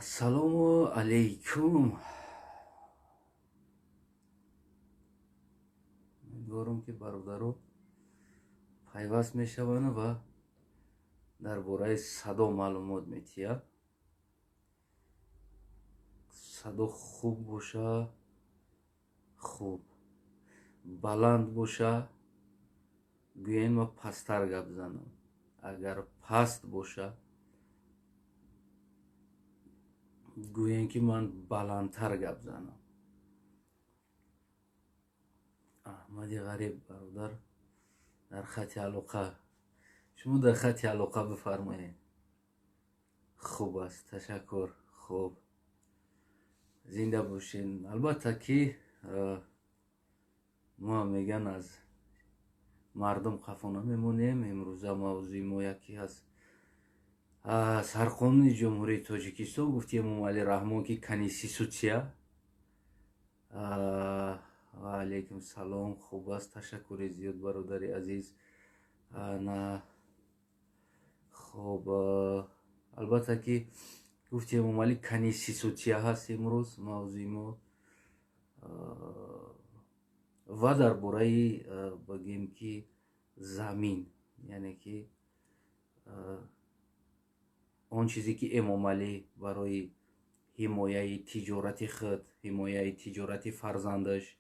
Ассалому алайкум. Умедворам, ки бародаро пайваст мешаванд ва дар бораи садо маълумот метиҳад. Садо хуб боша, хуб, баланд боша, гӯем ма пасттар гап занам. Агар паст боша, гӯем, ки ман баландтар гап занам. Аҳмади Ғариб бародар дар хати алоқа, шумо дар хати алоқа бифармоед. Хуб аст, ташаккур. Хуб, зинда бошед. Албатта ки мо меган аз мардум қафо намемонем. Имрӯза мавзӯи мо яке аз сарқонуни Ҷумҳурии Тоҷикистон, гуфти Эмомалӣ Раҳмон, ки конститутсия. Ва алайкум салом. Хуб аст, ташаккури зиёд, бародари азиз. На, хуб, албатта ки гуфти Эмомалӣ конститутсия ҳаст имрӯз мавзӯи мо ва дар бораи, бигем ки, замин, яъне ки он чизе ки Эмомалӣ барои ҳимояи тиҷорати худ, ҳимояи тиҷорати фарзандаш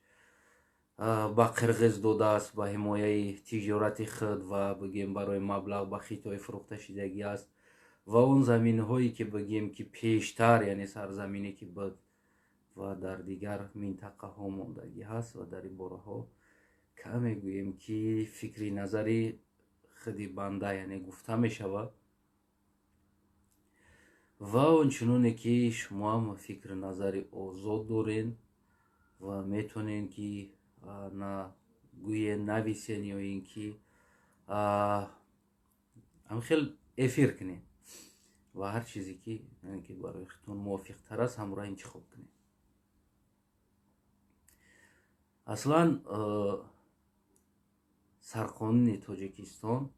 ба қирғиз додааст, ба ҳимояи тиҷорати худ ва, бигем, барои маблағ ба Хитой фурӯхта шидагӣ аст ва он заминҳое ки, бигем ки, пештар, яъне сарзамине ки буд ва дар дигар минтақаҳо мондагӣ ҳаст. Ва дар ин бораҳо каме гӯем ки фикри назари худи банда, яъне гуфта мешавад ва ончуноне ки шумоам фикри назари озод дорен ва метавонед ки на гӯен, нависен ё ин ки ҳамхел эфир кунед ва ҳар чизе ки, ки барои худтон мувофиқтар аст, ҳамроҳ интихоб кунед. Аслан сарқонуни Тоҷикистон,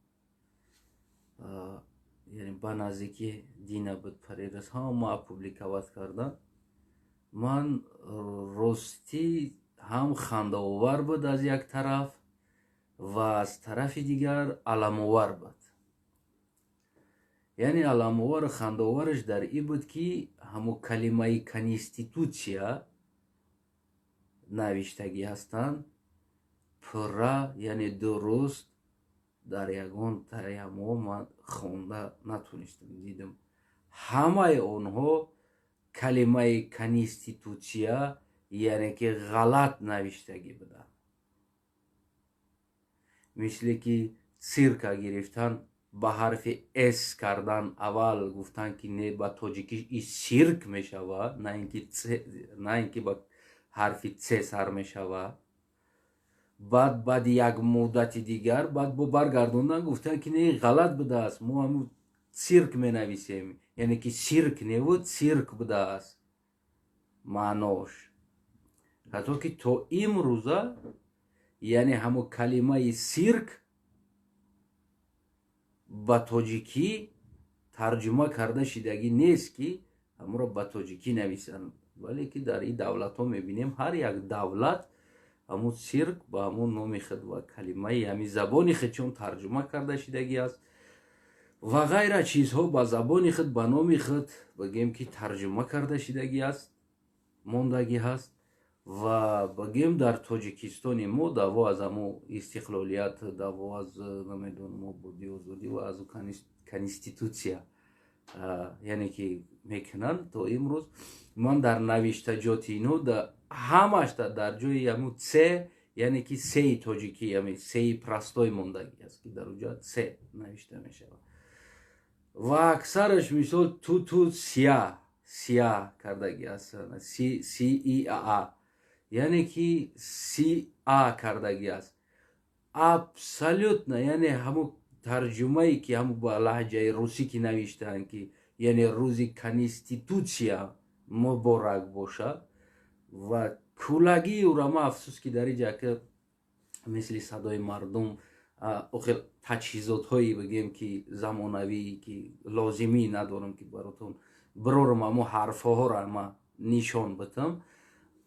яъне ба наздики дина буд, парерас ҳама опубликовать кардан. Ман ростӣ ҳам хандаовар буд аз як тараф ва аз тарафи дигар аламовар буд. Яъне аламовару хандаовараш дар ин буд, ки ҳамо калимаи конститутсия навиштагӣ ҳастанд пурра, яъне дуруст дар ягон таямҳо ман хонда натонистам. Дидам, ҳамаи онҳо калимаи конститутсия, яъне ки ғалат навиштагӣ буданд, мисле ки цирка гирифтан, ба ҳарфи с кардан. Аввал гуфтанд, ки не, ба тоҷикӣ и сирк мешавад, на ин ки ба ҳарфи ц сар мешавад. Баъд баъди як муддати дигар баъд бо баргардондан гуфтанд, ки не, ғалат будааст, мо ҳамун цирк менависем, яъне ки сирк неву цирк будааст маънош. Ҳатто ки то имрӯза, яъне ҳамун калимаи сирк ба тоҷикӣ тарҷума карда шидагӣ нест, ки ҳамонро ба тоҷикӣ нависанд. Вале ки дар ин давлатҳо мебинем, ҳар як давлат ҳамун сирк ба ҳамун номи худ ва калимаи ҳамин забони худ чун тарҷума карда шидагӣ аст ва ғайра чизҳо ба забони худ, ба номи худ, бигем ки, тарҷума карда шидагӣ аст, мондагӣ ҳаст. Ва бигем, дар Тоҷикистони мо даъво аз ҳамун истиқлолият, даъво аз, намедонам, ободӣ, озодӣ ва аз конститутсия, яъне ки мекунанд. То имрӯз ман дар навиштаҷоти ино ҳамашта дар ҷои ҳамун ц, яъне ки сеи тоҷикӣ, ами сеи простой мондагӣ аст, ки дар уҷа ц навишта мешавад ва аксараш мисол туту сия сия кардагӣ аст, си и а, яъне ки си а кардагӣ аст абсолютно. Яъне ҳамун тарҷумае ки ҳамун ба лаҳҷаи русӣ ки навиштаанд, ки яъне рӯзи конститутсия муборак бошад ва кӯлагии ӯра ма афсӯс, ки дар иҷа ки мисли садои мардум охир таҷҳизотҳое, бигем ки, замонавӣ ки лозимӣ надорам, ки баротон Бирорам ҳамо ҳарфҳоро ма нишон битам.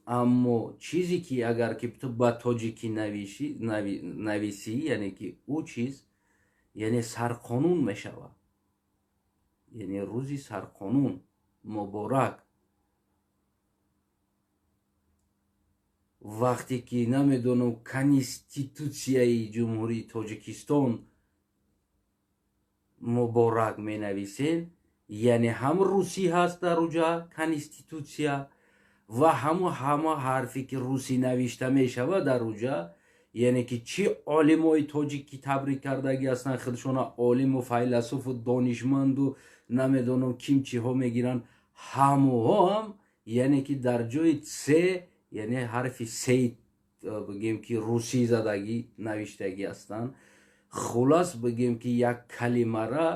Аммо чизе ки агар ки ту ба тоҷикӣ нависӣ, яъне ки ӯ чиз яъне сарқонун мешавад. Яъне рӯзи сарқонун муборак. Вақте ки намедонам конститутсияи Ҷумҳурии Тоҷикистон муборак менависен, яъне ҳам русӣ ҳаст дар уҷа конститутсия ва ҳаму ҳама ҳарфе ки русӣ навишта мешавад дар уҷа, яъне ки чӣ олимои тоҷик ки табрик кардагӣ ҳастанд худшона олиму файласуфу донишманду намедонам ким чиҳо мегиранд, ҳамуҳо ҳам яъне ки дар ҷои се, яъне ҳарфи сей бигем ки русӣ задагӣ навиштагӣ ҳастанд. Хулас бигем ки як калимара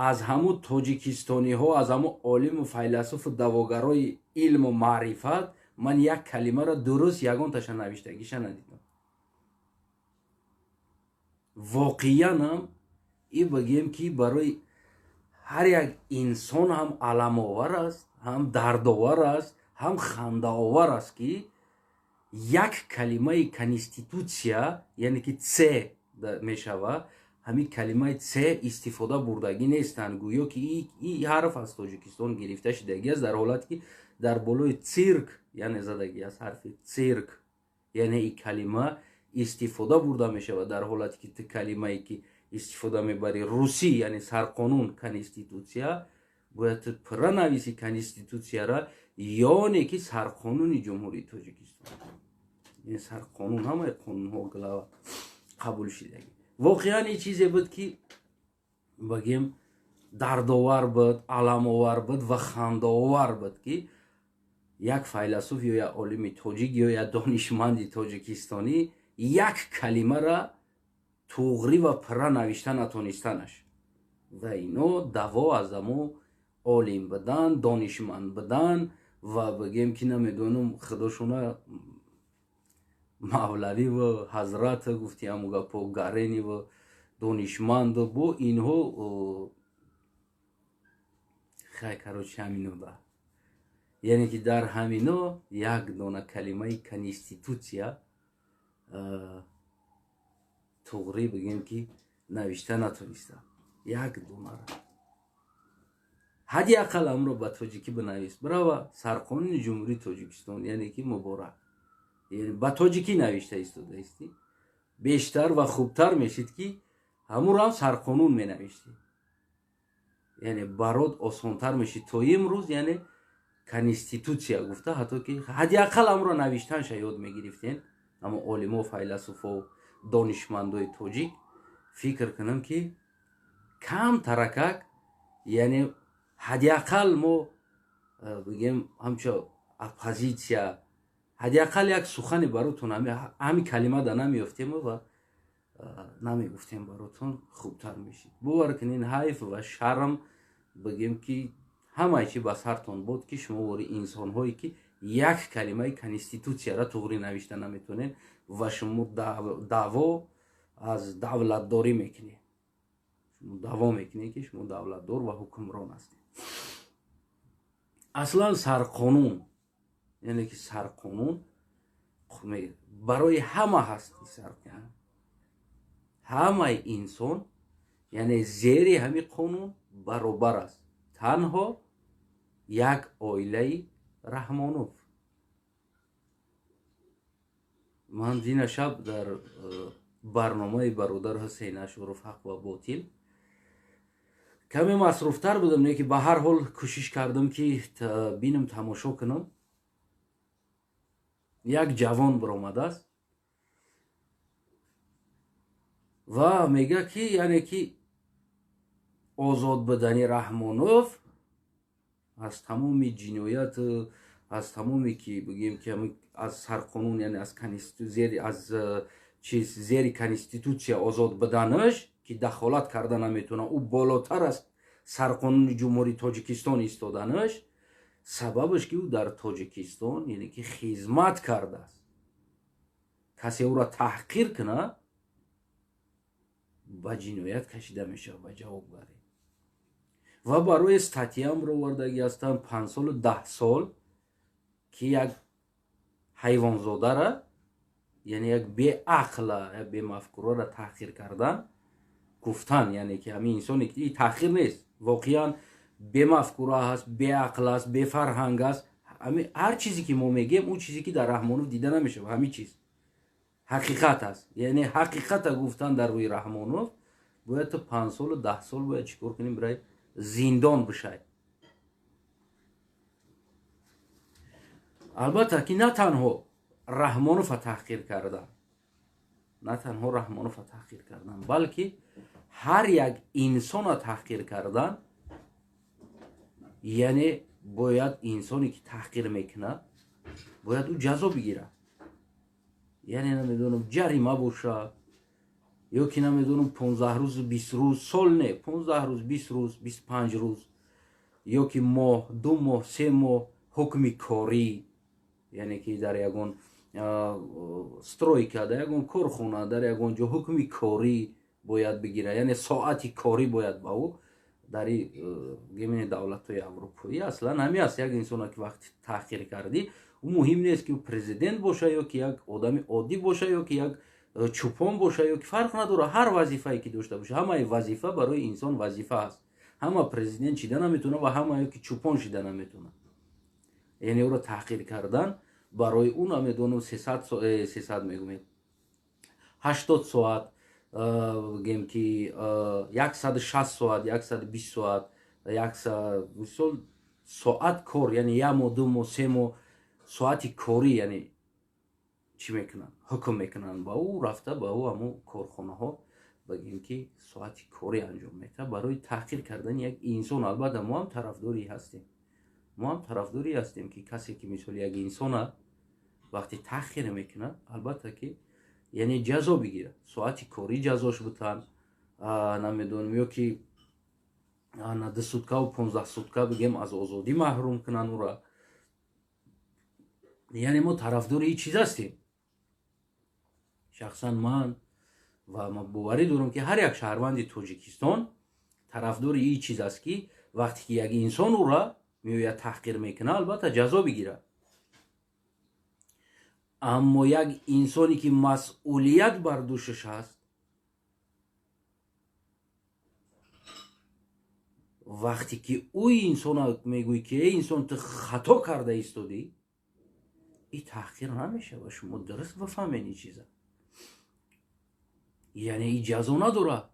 аз ҳаму тоҷикистониҳо, аз ҳаму олиму файласуфу давогарои илму маърифат ман як калимаро дуруст ягонташа навиштагиша надидам. Воқеанам и бигем ки барои ҳар як инсон ҳам аламовар аст, ҳам дардовар аст, ҳам хандаовар аст ки як калимаи конститутсия, яъне ки ц мешава, ҳамин калимаи ц истифода бурдагӣ нестанд, гӯё ки и ҳарф аз Тоҷикистон гирифта шудагӣ аст, дар ҳолате ки дар болои цирк яъне задагӣ аст ҳарфи цирк, яъне и калима истифода бурда мешавад, дар ҳолате ки ту калимае ки истифода мебарӣ русӣ, яъне сарқонун конститутсия, бояд ту пурра нависи конститутсияра, ёне ки сарқонуни Ҷумҳурии Тоҷикистон, яъне сарқонун ҳамаи қонунҳо глава қабул шудагӣ. Воқеан ин чизе буд ки бигем дардовар буд, аламовар буд ва хандаовар буд ки як файласуф ё як олими тоҷик ё як донишманди тоҷикистонӣ як калимара туғрӣ ва пурра навишта натонистанаш. Ва ино даъво аз амо олим будан, донишманд будан ва бигем ки намедонам худошона мавлавӣ ва ҳазрат гуфти ҳаму гапо гарени ва донишманд бо инҳо хай короче ҳамино да, яъне ки дар ҳамино як дона калимаи конститутсия туғрӣ бигем ки навишта натонистам, як донара ҳадди ақал амро ба тоҷикӣ бинавис, бирава сарқонуни Ҷумҳурии Тоҷикистон, яъне ки муборак, яъне ба тоҷикӣ навишта истодаистӣ, бештар ва хубтар мешид ки ҳамуро ҳам сарқонун менавиштӣ, яъне барод осонтар мешид. То имрӯз яъне конститутсия гуфта ҳатто ки ҳадди ақал амро навиштанша ёд мегирифтен, аммо олимо, файласуфо, донишмандои тоҷик фикр кунам ки кам таракак, яъне ҳадди ақал мо бигем ҳамчо оппозитсия ҳадди ақал як сухане баротон ҳами калима да намеёфтем ва намегуфтем баротон, хубтар мешид. Бовар кунен, ҳайф ва шарм бигем ки ҳамаи чи ба сартон буд ки шумо вори инсонҳое ки як калимаи конститутсияра туғрӣ навишта наметонед ва шумо даъво аз давлатдорӣ мекунед, шумо даъво мекунед ки шумо давлатдор ва ҳукмрон ҳастед. Аслан сарқонун, яъне ки сарқонун барои ҳама ҳаст, сарқонун ҳамаи инсон яъне зери ҳамин қонун баробар аст, танҳо як оилаи Раҳмонов. Ман дина шаб дар барномаи бародар Ҳусейн Ашуров ҳақ ва ботил каме масруфтар будам, не ки ба ҳар ҳол кӯшиш кардам ки бинам, тамошо кунам. Як ҷавон биромадааст ва мега ки яъне ки озод будани Раҳмонов аз тамоми ҷиноят, аз тамоме ки бигем ки аз сарқонун, яъне аз зери аз чиз зери конститутсия озод буданаш ки дахолат карда наметавонад, ӯ болотар аз сарқонуни Ҷумҳурии Тоҷикистон истоданаш, сабабаш ки ӯ дар Тоҷикистон яъне ки хизмат кардааст. Касе ӯро таҳқир кунад, ба ҷиноят кашида мешавад, ба ҷавобгарӣ. Ва барои статьяам ровардагӣ ҳастанд 5 солу 10 сол, ки як ҳайвонзодара, яъне як беақла, як бемафкурара таҳқир кардан гуфтан, яъне ки ҳамин инсоне ки таҳқир нест, воқеан бемафкура ҳаст, беақл аст, бефарҳанг аст. Ҳар чизе ки мо мегӯем, ӯ чизе ки дар Раҳмонов дида намешавад, ҳамин чиз ҳақиқат аст. Яъне ҳақиқата гуфтан дар рӯи Раҳмонов бояд то 5 солу 10 сол бояд чӣ кор кунем, бирай зиндон бишай. Албатта ки на танҳо Раҳмонова таҳқир кардан, на танҳо Раҳмонова таҳқир кардан, балки ҳар як инсона таҳқир кардан. Яъне бояд инсоне ки таҳқир мекунад, бояд ӯ ҷазо бигирад. Яъне намедонам, ҷарима боша ё ки намедонам, 15 рӯзу 20 рӯз, сол не, 15 рӯз, 20 рӯз, 25 рӯз ё ки моҳ, 2 моҳ, 3 моҳ ҳукми корӣ, яъне ки дар ягон стройка, дар ягон корхона, дар ягон ҷо ҳукми корӣ бояд бигирад, яъне соати корӣ бояд ба ӯ. Дар гемини давлатҳои аврупоӣ аслан ҳамин аст. Як инсона ки вақти таҳқир кардӣ, ӯ муҳим нест ки ӯ президент боша ё ки як одами оддӣ боша ё ки як чӯпон боша ё ки фарқ надорад, ҳар вазифае ки дошта боша, ҳамаи вазифа барои инсон вазифа аст. Ҳама президент шида наметавонад ва ҳама ё ки чӯпон шида наметавонад. Яъне ӯро таҳқир кардан барои ӯ намедонам, 300 мегӯем, 80 соат, бигем ки 160 соат, 120 соат, мисол соат кор, яъне як моҳ, 2 моҳ, 3 моҳ соати корӣ, яъне чӣ мекунанд, ҳукм мекунанд ба ӯ, рафта ба ӯ ҳамун корхонаҳо бигем ки соати корӣ анҷом метаҳад барои таҳқир кардани як инсон. Албатта, мо ҳам тарафдорӣ ҳастем, мо ҳам тарафдорӣ ҳастем, ки касе ки мисол як инсона вақте таҳқир мекунад, албатта ки яъне ҷазо бигирад, соати корӣ ҷазош бутан, намедонам, ё ки 2 суткаву 15 сутка бигем аз озодӣ маҳрум кунанд ӯра. Яъне мо тарафдори ин чиз ҳастем. Шахсан ман ва ман боварӣ дорам, ки ҳар як шаҳрванди Тоҷикистон тарафдори ин чиз аст, ки вақте ки як инсон ӯра меояд таҳқир мекунад, албатта ҷазо бигирад. Аммо як инсоне ки масъулият бар дӯшаш ҳаст, вақте ки ӯ инсона мегӯй ки эй инсон, ту хато карда истодӣ, ин таҳқир намешавад. Шумо дуруст бифаҳмед ин чиза. Яъне ин ҷазо надорад.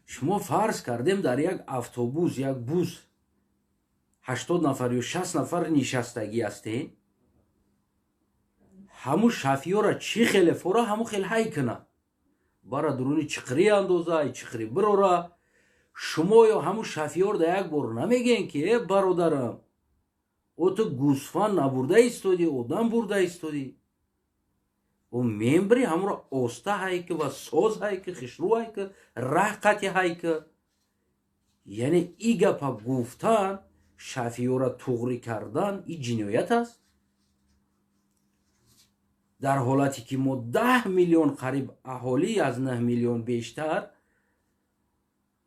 Шумо фарз кардем, дар як автобус, як бус 80 нафар ё 60 нафар нишастагӣ ҳастем, ҳамун шафиёра чӣ хеле фора, ҳамун хел ҳай куна, бара дуруни чиқирӣ андоза, чиқирӣ бирора. Шумо ё ҳамун шафиёр да як бор намегӯен ки э бародарам, о ту гӯсфанд набурда истодӣ, одам бурда истодӣ, ӯ мембри ҳамуро оста ҳайки ва соз ҳайки, хишрӯ ҳайки, раҳ қати ҳайки. Яъне и гапа гуфтан, шафиёра туғрӣ кардан, и ҷиноят аст. Дар ҳолате ки мо 10 миллион қариб аҳолӣ, аз 9 миллион бештар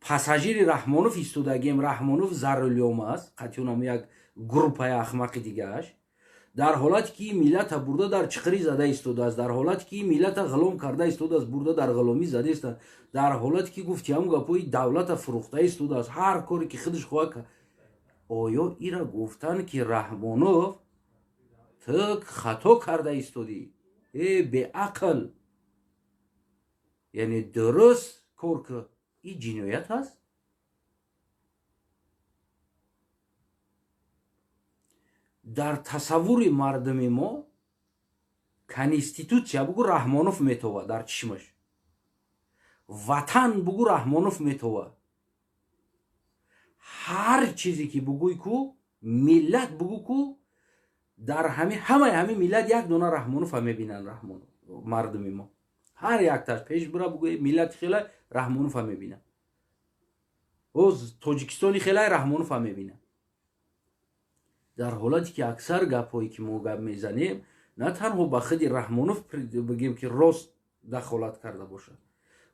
пассажири Раҳмонов истодагием, Раҳмонов за рулём аст, қатъиёнам як группаи ахмақи дигааш. Дар ҳолате ки миллата бурда дар чиқирӣ зада истодааст, дар ҳолате ки миллата ғулом карда истодааст, бурда дар ғуломӣ зада истодааст, дар ҳолате ки гуфти ҳамун гапҳои давлата фурӯхта истодааст, ҳар коре ки худаш хоҳад, оё ира гуфтан ки Раҳмонов, ту хато карда истодӣ, э беақл, яъне дуруст кор ку, ин ҷиноят аст? Дар тасаввури мардуми мо конститутсия бугу, Раҳмонов метова дар чишмаш, ватан бугу, Раҳмонов метова, ҳар чизе ки бугӯй ку, миллат бугӯ ку, дар ҳами ҳамаи ҳами миллат як дона Раҳмонова мебинанд. Раҳмонов мардуми мо ҳар якташ пеш бура бугӯй, миллати хелай Раҳмонова мебинад, оз Тоҷикистони хелай Раҳмонова мебинад. Дар ҳолате ки аксар гапҳое ки мо гап мезанем, на танҳо ба худи Раҳмонов бигем ки рост дахолат карда бошад,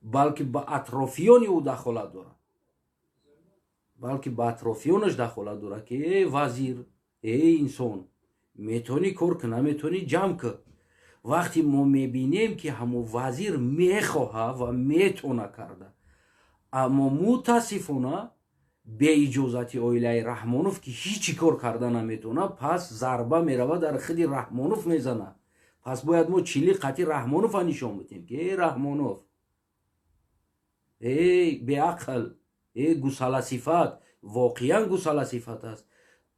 балки ба атрофиёни ӯ дахолат дорад. Балки ба атрофиёнаш дахолат дорад, ки э вазир, э инсон, метавонӣ кор кӣ, наметавонӣ ҷамъ кӣ. Вақте мо мебинем, ки ҳамо вазир мехоҳа ва метона карда, аммо мутаассифона беиҷозати оилаи Раҳмонов ки ҳичи кор карда наметавона, пас зарба мерава дар худи Раҳмонов мезана. Пас бояд мо чили қати Раҳмонова нишон бидем, ки э Раҳмонов, э беақл, э гусаласифат, воқеан гусаласифат аст.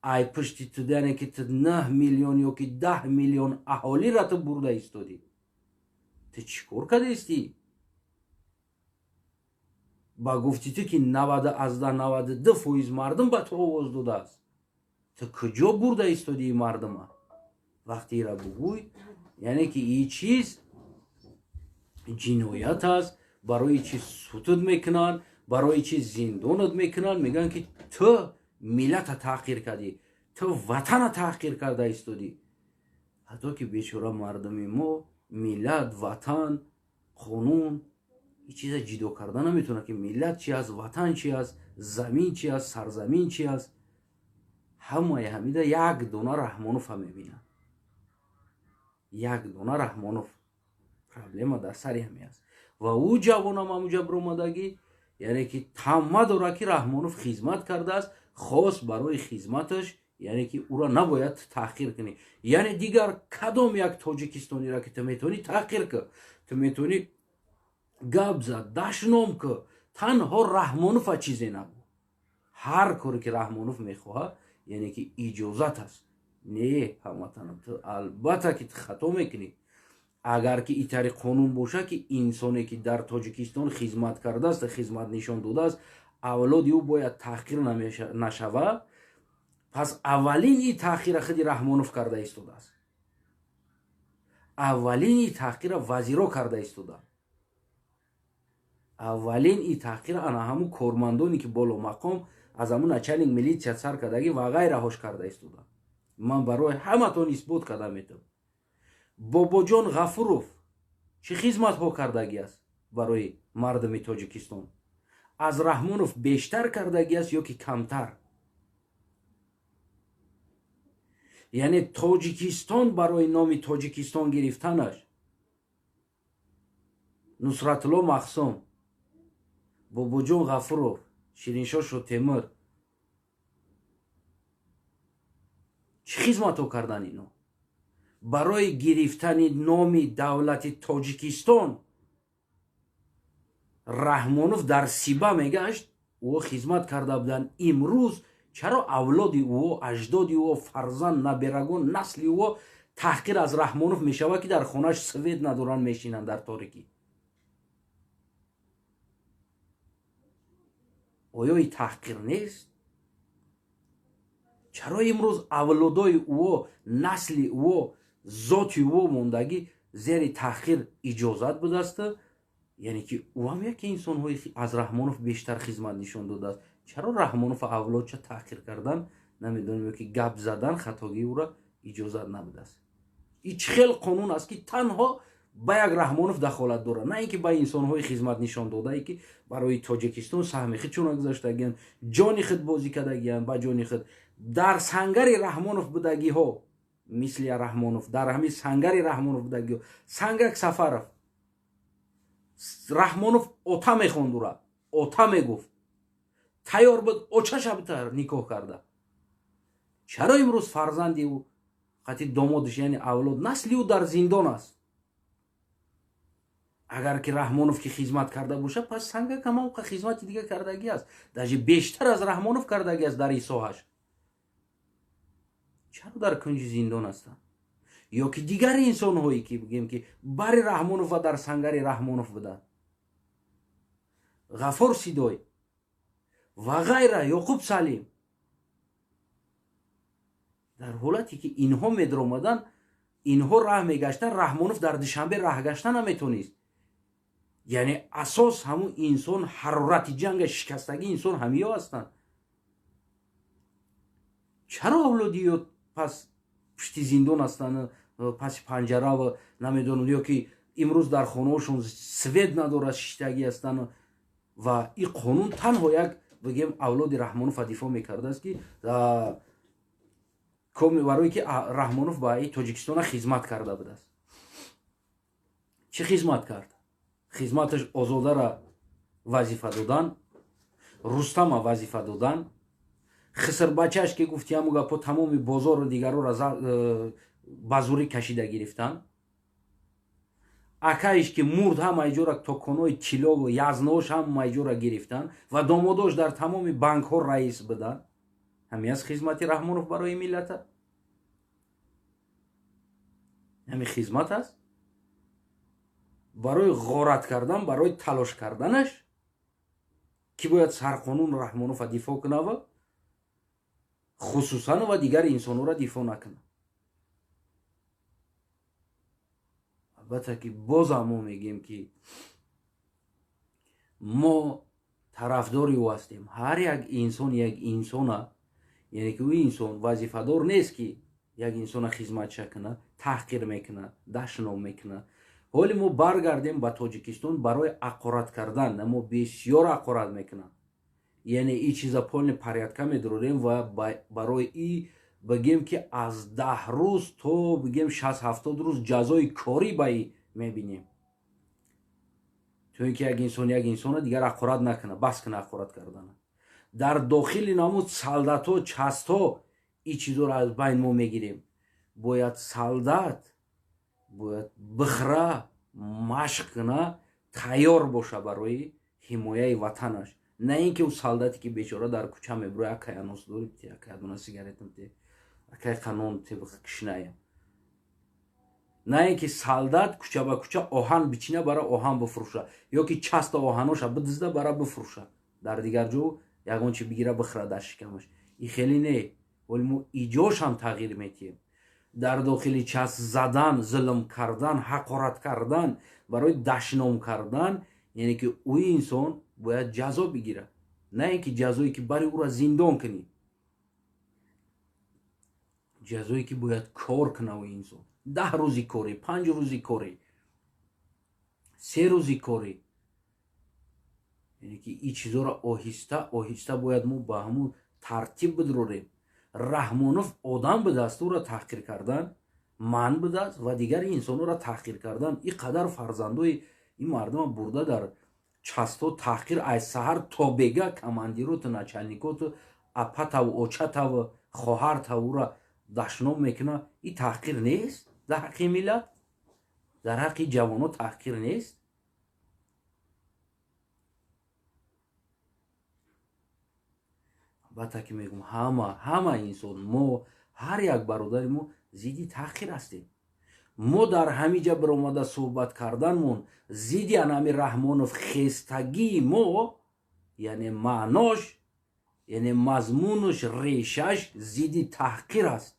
Ай пушти ту, яъне ки ту 9 миллион ё ки 10 миллион аҳолиро ту бурда истодӣ, ту чӣ кор кардаистӣ? Ба гуфти ту ки 90,92% мардум ба ту овоз додааст, ту куҷо бурда истодии мардума? Вақте ира бугӯй, яъне ки ин чиз ҷиноят аст. Барои чи сутуд мекунанд, барои чи зиндонат мекунанд? Мегӯянд, ки ту миллата таҳқир кардӣ, ту ватана таҳқир карда истодӣ. Ҳатто ки бечора мардуми мо миллат, ватан, қонун ин чиза ҷидо карда наметавонад, ки миллат чи аст, ватан чи аст, замин чи аст, сарзамин чи аст. Ҳамаи ҳамида як дона Раҳмонова мебинад, як дона Раҳмонов. Проблема дар сари ҳами аст. Ва ӯ ҷавонам ҳамуҷа биромадагӣ, яъне ки тамма дорад, ки Раҳмонов хизмат кардааст, хос барои хизматаш, яъне ки ӯро набояд таҳқир кунӣ. Яъне дигар кадом як тоҷикистониро ки ту метавонӣ таҳқир кӣ, ту метавонӣ гап зад, дашном кӣ, танҳо Раҳмонова чизе набуд. Ҳар коре ки Раҳмонов мехоҳад, яъне ки иҷозат аст. Не, ҳамватанам, ту албатта ки ту хато мекунӣ. Агар ки итари қонун бошад, ки инсоне ки дар Тоҷикистон хизмат кардааст, хизмат нишон додааст, авлоди ӯ бояд таҳқир нашавад, пас аввалин и таҳқира худи Раҳмонов карда истодааст, аввалин и таҳқира вазиро карда истода, аввалин и таҳқира ана ҳамун кормандоне ки боло мақом, аз ҳамун начальник милитсия сар кардагӣ ва ғайраҳош карда истода. Ман барои ҳаматон исбот карда метавонам. Бобоҷон Ғафуров чӣ хизматҳо кардагӣ аст барои мардуми Тоҷикистон? Аз Раҳмонов бештар кардагӣ аст ё ки камтар? Яъне Тоҷикистон барои номи Тоҷикистон гирифтанаш Нусратулло Махсум, Бобоҷон Ғафуров, Шириншоҳ Шотемир чӣ хизматҳо кардан ино? Барои гирифтани номи давлати Тоҷикистон Раҳмонов дар Сиба мегашт, ӯ хизмат карда буданд. Имрӯз чаро авлоди ӯ, аҷдоди ӯ, фарзанд, наберагон, насли ӯ таҳқир аз Раҳмонов мешавад, ки дар хонаш свет надоранд, мешинанд дар торикӣ? Оё и таҳқир нест? Чаро имрӯз авлодои ӯ, насли ӯ, зоти ӯ мондагӣ зери таҳқир иҷозат будааст? Яъне ки ӯ ҳам яке инсонҳои аз Раҳмонов бештар хизмат нишон додааст. Чаро Раҳмонов авлодча таҳқир кардан, намедонем, ё ки гап задан хатогии ӯра иҷозат набудааст? И чӣ хел қонун аст, ки танҳо ба як Раҳмонов дахолат дорад, на ин ки ба инсонҳои хизмат нишон додае, ки барои Тоҷикистон саҳми худшона гузоштагиянд, ҷони худ бозӣ кардагиянд, ба ҷони худ дар сангари Раҳмонов будагиҳо, мисли Раҳмонов дар ҳамин сангари Раҳмонов будагиҳо, Сангак Сафаров, Раҳмонов ота мехонд, ура ота мегуфт, тайёр буд очаша битар никоҳ карда. Чаро имрӯз фарзанди ӯ қати домодиш, яъне авлод, насли ӯ дар зиндон аст? Агар ки Раҳмонов ки хизмат карда бошад, пас Сангак ҳамон хизмати дига кардагӣ аст, даже бештар аз Раҳмонов кардагӣ аст дар ин соҳаш. Чаро дар кунҷи зиндон ҳастанд? Ё ки дигар инсонҳое ки бигем, ки бари Раҳмонов ва дар сангари Раҳмонов буданд, Ғафор Сидой ва ғайра, Ёқуб Салим, дар ҳолате ки инҳо медаромаданд, инҳо раҳ мегаштанд, Раҳмонов дар Душанбе раҳ гашта наметонист. Яъне асос ҳамун инсон, ҳарорати ҷанга шикастагии инсон ҳамиё ҳастанд. Чаро авлодиё пас пушти зиндон ҳастанд, паси панҷара ва намедонам, ё ки имрӯз дар хонаҳошон свет надорад, шиштагӣ ҳастанд? Ва ин қонун танҳо як бигем авлоди Раҳмонова дифоъ мекардааст, ки барое ки Раҳмонов ба Тоҷикистона хизмат карда будааст. Чӣ хизмат кард? Хизматаш Озодара вазифа додан, Рустама вазифа додан, хисрбачааш ки гуфти ҳаму гапо тамоми бозору дигарора ба зурӣ кашида гирифтан, акаиш ки мурд, ҳамаи ҷора токонои тиллову язнош ҳамаи ҷора гирифтан ва домодош дар тамоми банкҳо раис буданд. Ҳамин аст хизмати Раҳмонов барои миллата? Ҳамин хизмат аст барои ғорат кардан, барои талош карданаш, ки бояд сарқонун Раҳмонова дифоъ кунава, хусусан ва дигар инсонҳоро дифоъ накунад. Албатта ки бозам мо мегӯем, ки мо тарафдори ӯ ҳастем. Ҳар як инсон як инсона, яъне ки ӯ инсон вазифадор нест, ки як инсона хизматша кунад, таҳқир мекунад, дашном мекунад. Ҳоли мо баргардем ба Тоҷикистон барои ақорат кардан, мо бисёр ақорат мекунам, яъне и чиза полный порядка медурорем ва барои и бигем ки аз 10 рӯз то бигем 60-70 рӯз ҷазои корӣ ба и мебинем, то ин ки як инсон як инсона дигар ақорат накунад, бас кунад ақорат кардана. Дар дохили намуд солдатҳо, частҳо и чизоро аз байн мо мегирем. Бояд солдат бояд бихра, машқ куна, тайёр боша барои ҳимояи ватанаш, на ин ки ӯ солдате ки бечора дар кӯча мебуро, акай анос дори, акай адона сигаретам те, акай қанон те кишная, на ин ки солдат кӯча ба кӯча оҳан бичина, бара оҳан бифурӯша, ё ки часта оҳаноша бидизда, бара бифурӯша, дар дигар ҷо ягон чи бигира, бихӯра дар шикамаш. И хеле не. Вале мо иҷошам тағйир метиҳем. Дар дохили част задан, зулм кардан, ҳақорат кардан, барои дашном кардан, яъне ки ӯ инсон бояд ҷазо бигирад, на ин ки ҷазое ки бари ӯра зиндон кунӣ, ҷазое ки бояд кор куна ӯ инсон 10 рӯзи корӣ, 5 рӯзи корӣ, 3 рӯзи корӣ. Яъне ки ин чизоро оҳиста оҳиста бояд мо ба ҳамун тартиб бидурорем. Раҳмонов одам будааст, ӯро таҳқир кардан ман будааст ва дигари инсонҳоро таҳқир кардан. Ин қадар фарзандои ин мардума бурда дар частҳо таҳқир, аз саҳар то бега командироту начальникоту апатаву очатаву хоҳартаву ӯра дашном мекунад. Ин таҳқир нест дар ҳаққи миллат, дар ҳаққи ҷавонҳо таҳқир нест? Албатта ки мегӯм, ҳама инсон, мо ҳар як бародари мо зидди таҳқир ҳастем. Мо дар ҳамин ҷа биромада суҳбат карданмон зидди анами Раҳмонов хестагии мо, яъне маънош, яъне мазмунуш, решаш зидди таҳқир аст.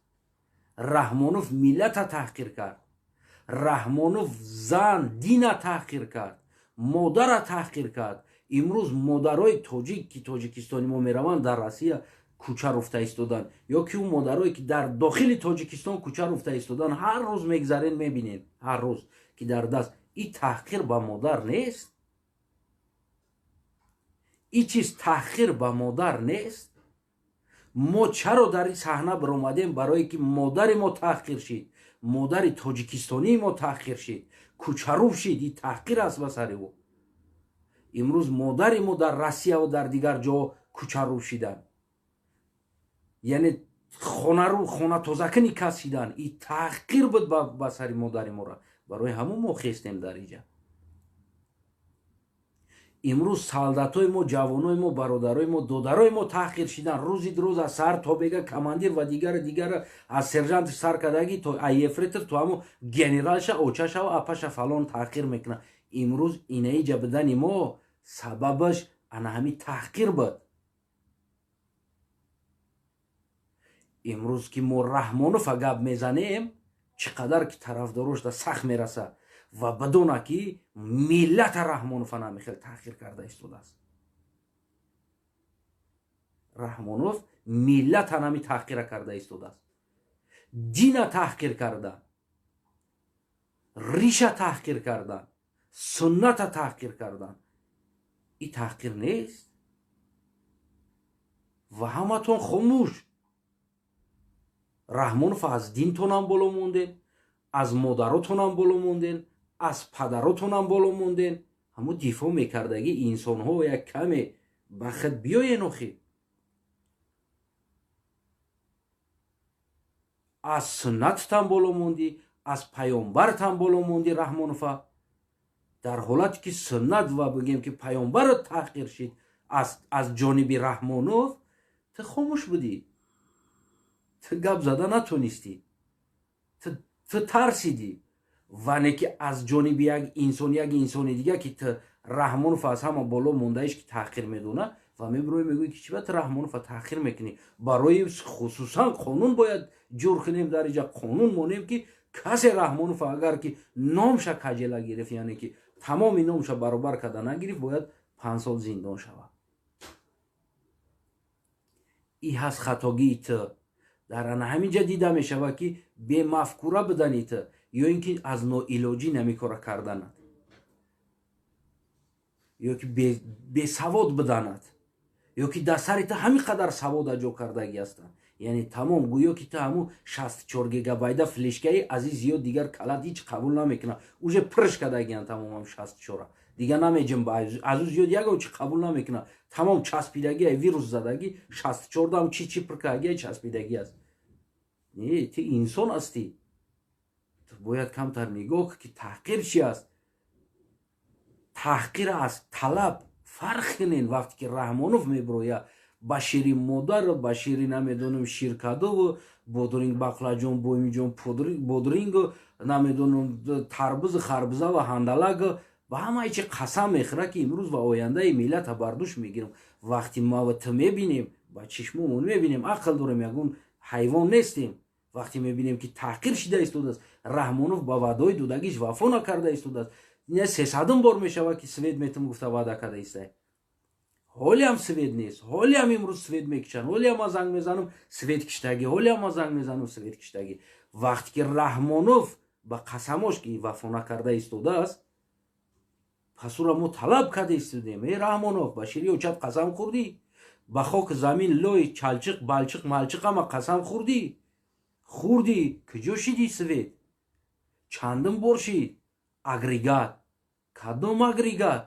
Раҳмонов миллата таҳқир кард, Раҳмонов зан, дина таҳқир кард, модара таҳқир кард. Имрӯз модарои тоҷик ки тоҷикистони мо мераванд, дар Россия кӯча руфта истодан, ё ки ӯ модарое ки дар дохили Тоҷикистон кӯча руфта истодан, ҳар рӯз мегзарен, мебинен, ҳар рӯз ки дар даст. И таҳқир ба модар нест? И чиз таҳқир ба модар нест? Мо чаро дар ин саҳна биромадем? Барое ки модари мо таҳқир шид, модари тоҷикистонии мо таҳқир шид, кӯчаруф шид. И таҳқир аст ба сари ӯ. Имрӯз модари мо дар Россия ва дар дигар ҷо кӯчаруф шиданд, яъне хонару хона тозакунӣ кас шидан. И таҳқир буд ба сари модари мора. Барои ҳамон мо хестем дар иҷа. Имрӯз солдатҳои мо, ҷавонои мо, бародарои мо, додарои мо таҳқир шидан. Рӯзи рӯз аз саҳар то бега командир ва дигара дигара, аз сержант сар кардагӣ то ефрейтор то ҳамо генералша, очашава, апаша фалон таҳқир мекунад. Имрӯз инаиҷа будани мо сабабаш ана ҳамин таҳқир буд. Имрӯз ки мо Раҳмонова гап мезанем, чӣ қадар ки тарафдорошда сахт мерасад ва бидона ки миллата Раҳмонова намехел таҳқир карда истодааст. Раҳмонов миллата нами таҳқира карда истодааст, дина таҳқир кардан, риша таҳқир кардан, сунната таҳқир кардан. И таҳқир нест? Ва ҳаматон хомӯш. Раҳмонов аз динтонам боло монден, аз модаротонам боло монден, аз падаротонам боло монден. Ҳамо дифоъ мекардагӣ инсонҳо як каме ба худ биёен охи. Аз суннаттан боло мондӣ, аз паёмбартан боло мондӣ Раҳмонова. Дар ҳолате ки суннат ва бигем ки паёмбарат таҳқир шид аз ҷониби Раҳмонов, ту хомӯш будӣ, ту гап зада натонистӣ, ту тарсидӣ. Ва не ки аз ҷониби як инсон, як инсони дига ки ту Раҳмонов аз ҳама боло мондаиш ки таҳқир медона, ва мебироӣ мегӯӣ ки чӣ ба ту Раҳмонова таҳқир мекунӣ. Барои хусусан қонун бояд ҷур кунем, дар иҷа қонун монем ки касе Раҳмонова агар ки номша каҷела гирифт, яъне ки тамоми номша баробар карда нагирифт, бояд 5 сол зиндон шавад. И ҳаст хатогии ту. Дар ана ҳамин ҷа дида мешавад ки бемафкура будани ту ё ин ки аз ноилоҷӣ намикора карданат, ё ки бесавод буданат, ё ки дар сари ту ҳамин қадар савод аҷо кардагӣ ҳастанд. Яъне тамом гӯё ки ту ҳамун 64 гигабайта флешкаи аз ин зиёд дигар калат ҳеҷ қабул намекунад. Уже пурш кардагиян тамомам 64-а. Дигар намеҷунба, аз ӯ зиёд ягон чи қабул намекунад. Тамом часпидагӣ, вирус задагӣ, 64-ам чи чи пур кардагӣ часпидагӣ аст. Не, ту инсон ҳастӣ. Ту бояд камтар нигоҳ ки таҳқир чи аст. Таҳқир аз талаб фарқ кунен. Вақте ки Раҳмонов мебирояд ба шири модар, ба шири намедонам ширкадову бодринг, бақлаҷон, боймиҷон, бодрингу намедонам тарбузу харбуза ва ҳандалаг, ба ҳамаи чи қасам мехӯрад ки имрӯз ва ояндаи миллата бар дӯш мегирам. Вақти ма ва ту мебинем, ба чишмомон мебинем, ақл дорем, ягон ҳайвон нестем. Вақте мебинем ки таҳқир шида истодааст, Раҳмонов ба ваъдаҳои додагиш вафо накарда истодааст. Не 300 бор мешавад ки свет метум гуфта ваъда карда истай. Ҳолиам свет нест, ҳолиам имрӯз свет мекушанд, ҳолиам ма занг мезанам свет киштагӣ, ҳолиам ма занг мезанам свет киштагӣ. Вақте ки Раҳмонов ба қасамош ки вафо накарда истодааст, пас ӯро мо талаб карда истодем. Эй Раҳмонов, ба шири очат қасам хӯрдӣ, ба хоки замин лой чалчиқ балчиқ малчиқ ҳама қасам хӯрдӣ, хӯрдӣ, куҷо шидӣ свет? Чандум бор шид? Агрегат, кадом агрегат?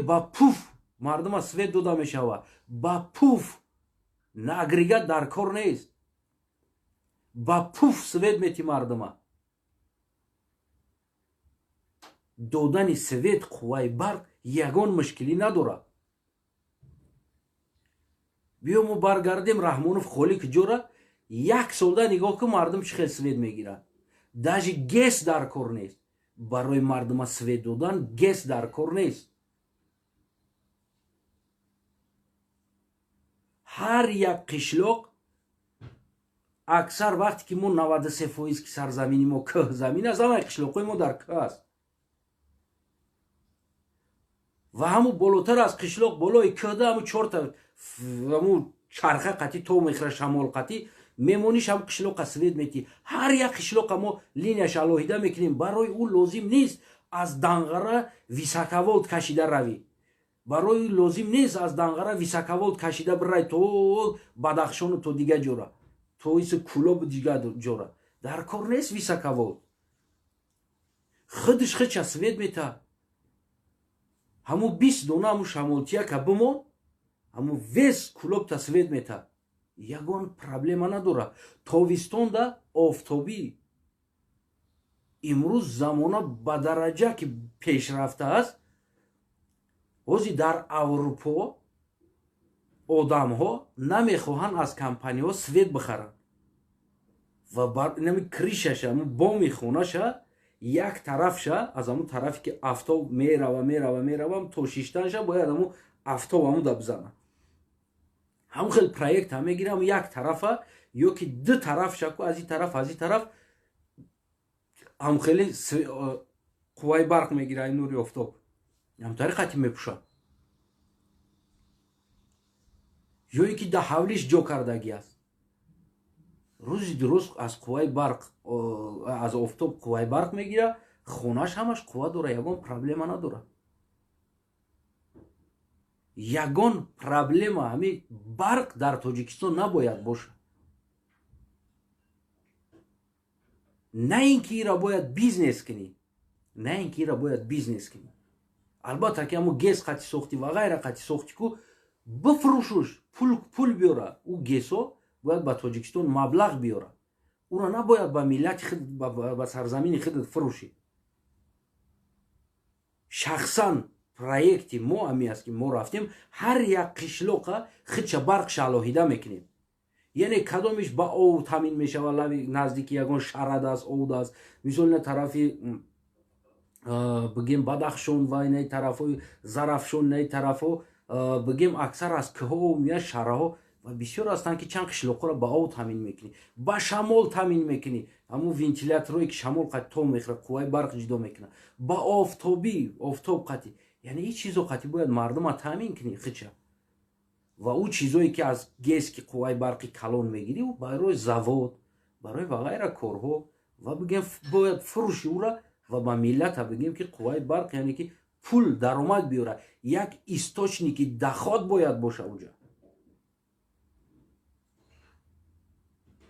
Ба пуф мардума свет дода мешавад, ба пуф, на агрегат дар кор нест, ба пуф свет мети мардума. Додани свет қувваи барқ ягон мушкилӣ надорад. Биё мо баргардем Раҳмонов холӣ куҷора, як солда нигоҳ кун мардум чӣ хел свет мегирад. Даже ГЭС дар кор нест. Барои мардума свет додан ГЭС дар кор нест. Ҳар як қишлоқ аксар вақте ки мо 93% ки сарзамини мо кӯҳ замин аст, ҳамаи қишлоқҳои мо дар кӯҳ аст. Ва ҳамун болотар аз қишлоқ болои кӯҳда ҳамун чорта ҳамун чарха қатӣ то мехӯра шамол қатӣ мемониш, ҳам қишлоқа свет метӣ. Ҳар як қишлоқа мо линияш алоҳида мекунем. Барои ӯ лозим нест аз Данғара високоволт кашида равӣ. Барои ӯ лозим нест аз Данғара високоволт кашида бирай то Бадахшону то дига ҷора, то иси Кӯлобу дига ҷора. Дар кор нест високоволт. Худиш худша свет мета. Ҳамун 20 дона ҳамун шамолтияка бимон, ҳамун вес Кӯлобта свет мета. Ягон проблема надорад. Тобистонда офтобӣ. Имрӯз замона ба дараҷа ки пешрафта аст, ҳозир дар Аврупо одамҳо намехоҳанд аз компаниҳо свет бихаранд ва нами крышаша, ҳамун боми хонаша як тарафша, аз ҳамун тарафе ки афтоб мерава, мерава, мерава, то шиштанша бояд ҳамун афтоб ҳамуда бизанад. Ҳамун хел проект ҳам мегирам, як тарафа ё ки ду тарафша ку, аз ин тараф, аз ин тараф ҳам хеле қувваи барқ мегира нури офтоб, ҳам тариқати мепӯшад. Ё ин ки дар ҳавлиш ҷо кардагӣ аст. Рӯзи дуруст аз қувваи барқ, аз офтоб қувваи барқ мегира, хонаш ҳамаш қувва дора, ягон проблема надорад. Ягон проблема ҳами барқ дар Тоҷикистон набояд бошад. На ин ки ира бояд бизнес кунӣ, на ин ки ира бояд бизнес кунӣ. Албатта ки ҳамо ГЭС қати сохтӣ ва ғайра қати сохтӣ ку бифурӯшуш, пул биёра. Ӯ ГЭСҳо бояд ба Тоҷикистон маблағ биёра. Ӯро набояд ба миллати худ, ба сарзамини худат фурӯшӣ. Шахсан проекти мо ҳамин аст, ки мо рафтем ҳар як қишлоқа худша барқша алоҳида мекунем. Яъне кадомиш ба ов таъмин мешавад, лави наздики ягон шарад аст, овд аст. Мисол, ина тарафи бигем Бадахшон ва инаи тарафҳои Зарафшон, инаи тарафҳо бигем аксар аз кӯҳҳо меяд, шараҳо ва бисёр ҳастанд, ки чанд қишлоқҳоро ба ов таъмин мекунӣ, ба шамол таъмин мекунӣ. Ҳамун вентиляторое ки шамол қати то мехӯрад, қувваи барқ ҷудо мекунад, ба офтобӣ, офтоб қати. Яъне ин чизо қати бояд мардума таъмин кунӣ хича. Ва ӯ чизое ки аз ГЭС ки қувваи барқи калон мегирӣ, барои завод, барои ва ғайра корҳо ва бигем бояд фурӯши ӯра ва ба миллата бигем ки қувваи барқ, яъне ки пул даромад биёра, як источники доход бояд боша уҷа.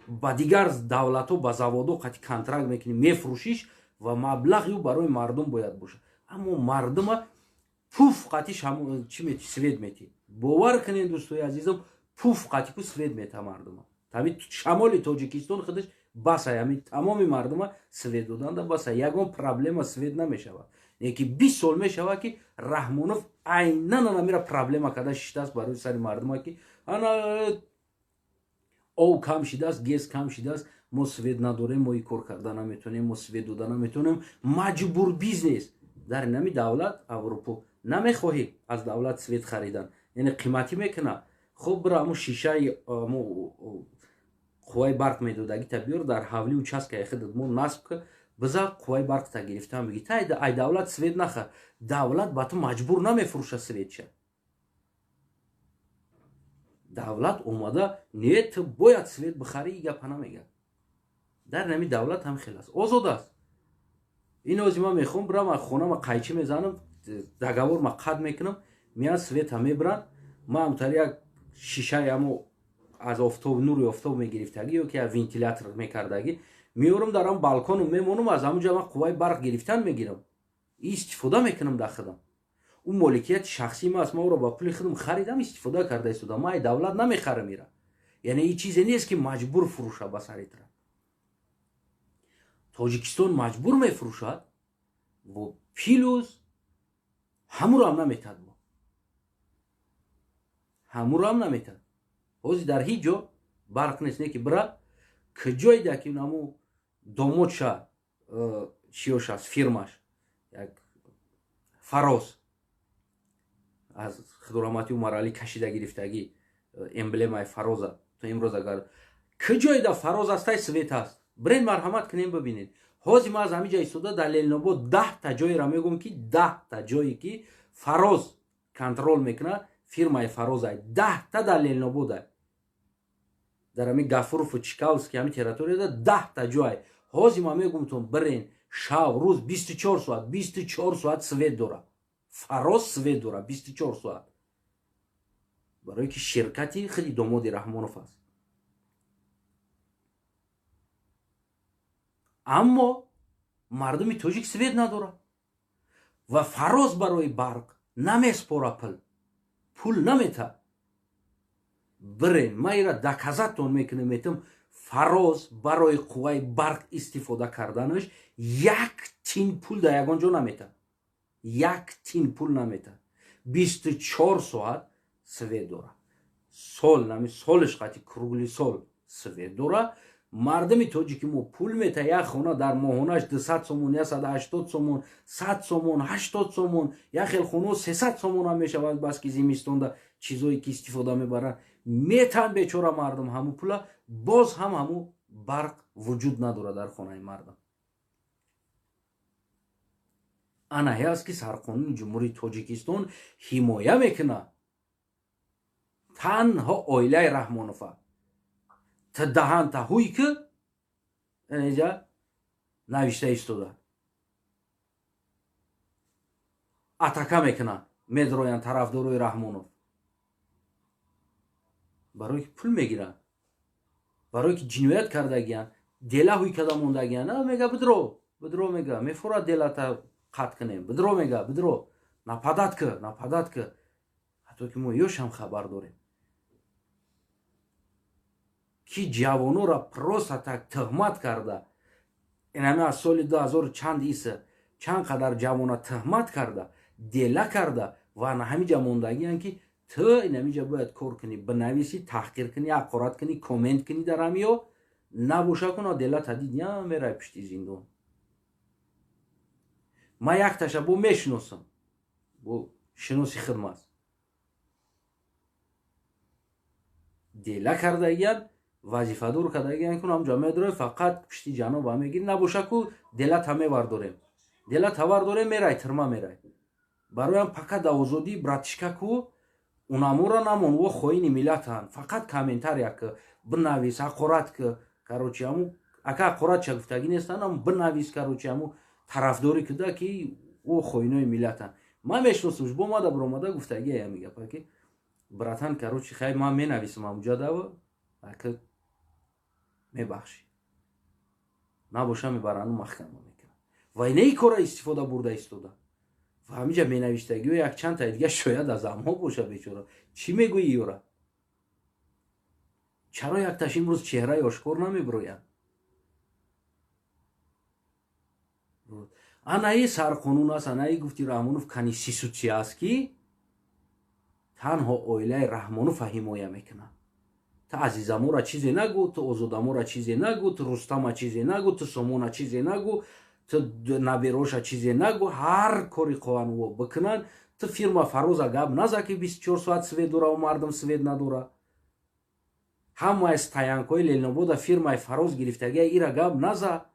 Ба дигар давлатҳо, ба заводҳо қати контракт мекунӣ, мефурӯшиш ва маблағи ӯ барои мардум бояд бошад. Аммо мардума пуф қати чӣ мети, свет мети. Бовар кунед, дӯстои азизам, пуф қати ку свет мета мардума. Ҳамин шамоли Тоҷикистон худаш басай, ҳамин тамоми мардума свет доданда басай, ягон проблема свет намешавад. Ки 20 сол мешавад, ки Раҳмонов айнан анамира проблема карда шиштааст барои сари мардума, ки ана ов кам шидааст, ГЭС кам шидааст, мо свет надорем, мо и кор карда наметонем, мо свет дода наметонем. Маҷбур бизнес дар инами давлат Аврупо намехоҳӣ аз давлат свет харидан, яъне қиматӣ мекунад. Хуб, бира ҳамун шишаи қувваи барқ медодагита биёр, дар ҳавли участкаи худат мо насб ка, биза қувваи барқта гирифтан бигӣ. Та ай давлат свет нахар, давлат ба ту маҷбур намефурӯша светша. Давлат омада не, ту бояд свет бихарӣ, и гапа намегӯяд. Дар нами давлат ҳам хел аст, озод аст. Ин ози ман мехоҳам бирам хонама қайчӣ мезанам, договор ма қат мекунам, меян света мебиранд. Ман ҳамтари як шишаи ҳамо аз офтоб, нури офтоб мегирифтагӣ ё ки вентилятор мекардагӣ меорам, дар ҳам балкону мемонам, аз ҳамунҷа ман қувваи барқ гирифтан мегирам, истифода мекунам дар худам. Ӯ моликияти шахсии ман аст, ман ӯро ба пули худам харидам, истифода карда истодам, ман ай давлат намехарам ира. Яъне ин чизе нест, ки маҷбур фурӯша ба сари тра. Тоҷикистон маҷбур мефурӯшад во плюс ҳамуро ҳам наметад, бо ҳамуро ҳам наметад. Ҳозир дар ҳеҷ ҷо барқ нест, не ки бира куҷоида ки наму домодша чиёш аст, фирмаш як Фароз аз худораҳмати Умаралӣ кашида гирифтагӣ эмблемаи Фароза. То имрӯз агар куҷоида Фароз астай, свет аст, бирен марҳамат кунем, бибинед. Ҳозир ман аз ҳамин ҷа истода дар Ленинобод 10-та ҷоеро мегӯм, ки 10-та ҷое ки Фароз контрол мекунад, фирмаи Фарозай, 10-та дар Ленинободай, дар ҳамин Гафурову Чкаловский ҳамин территорияда 10-та ҷой. Ҳозир ман мегӯмтон, бирен, шав рӯз 24 соат, 24 соат свет дора Фароз, свет дора 24 соат, барое ки ширкати худи домоди Раҳмонов аст. Аммо мардуми тоҷик свет надорад ва Фароз барои барқ намеспора, пул намета. Бирен, ман ира доказатон мекунем, метам. Фароз барои қувваи барқ истифода карданаш як тин пул дар ягон ҷо намета, як тин пул намета. 24 соат свет дора, сол нами солиш қати круглый сол свет дора. Мардуми тоҷики мо пул мета, як хона дар моҳонаш 200 сомон, 180 сомон, 100 сомон, 80 сомон, як хел хонао 300 сомон ҳам мешавад, бас ки зимистонда чизое ки истифода мебаранд метан бечора мардум ҳамун пула, боз ҳам ҳамун барқ вуҷуд надорад дар хонаи мардум. Анаҳе аст, ки сарқонуни Ҷумҳурии Тоҷикистон ҳимоя мекунад танҳо оилаи Раҳмонова. Та даҳанта ҳуй ки инҷа навишта истода атака мекунанд, медроянд тарафдорои Раҳмонов. Барое ки пул мегиранд, барое ки ҷиноят кардагиянд, дела ҳуй када мондагиянд. Мега, бидро, бидро, мега, мефурад, делата қатъ кунем, бидро, мега, бидро, нападать ки, нападать ки. Ҳатто ки мо ёшам хабар дорем, ки ҷавонора просто так тӯҳмат карда, инами аз соли 2000 чанд иса чанд қадар ҷавона тӯҳмат карда, дела карда ва на ҳамиҷа мондагиянд, ки ту инамиҷа бояд кор кунӣ, бинависӣ, таҳқир кунӣ, ҳақорат кунӣ, коммент кунӣ дар ҳамиё набоша куна, делата дидя, мерай пишти зиндон. Ман якташа бо мешиносам, бо шиноси хидм аст, дела кардагиянд, вазифадор кардагиянд, ки ҳамҷа медорем, фақат пишти ҷаноба мегирӣ, набоша ку делата мевардорем, делата вардорем, мерай тирма, мерай. Бароям пока да озодӣ, братишка, ку унамора намон, во хоини миллатанд. Фақат комментария ки бинавис, ҳақорат ки, короче, аму ака ҳақорат ча гуфтагӣ нестанд, аму бинавис, короче, аму тарафдорӣ куда, ки о хоинои миллатанд. Ман мешиносамш, бо мада биромада гуфтагия ами гапа, ки братан, короче, хай, ман менависам амуҷа дава, ака мебахшӣ, набоша мебарану маҳкама мекунам. Ва инаи кора истифода бурда истода ва ҳамиҷа менавиштагиё якчанд таи дига шояд аз амҳо боша. Бечора, чӣ мегӯӣ ёра? Чаро якташ имрӯз чеҳраи ошкор намебирояд? Анаи сарқонун аст, анаи гуфти Раҳмонов конститутсия аст, ки танҳо оилаи Раҳмонова ҳимоя мекунад. Ту Азизамора чизе нагӯ, ту Озодамора чизе нагӯ, ту Рустама чизе нагӯ, ту Сомона чизе нагӯ, ту набероша чизе нагӯ, ҳар кори хоҳанд во бикунанд. Ту фирма Фароза гап наза, ки 24 соат свет дора, мардум свет надора. Ҳамаи стоянкаҳои Ленобода фирмаи Фароз гирифтагия, ира гап наза.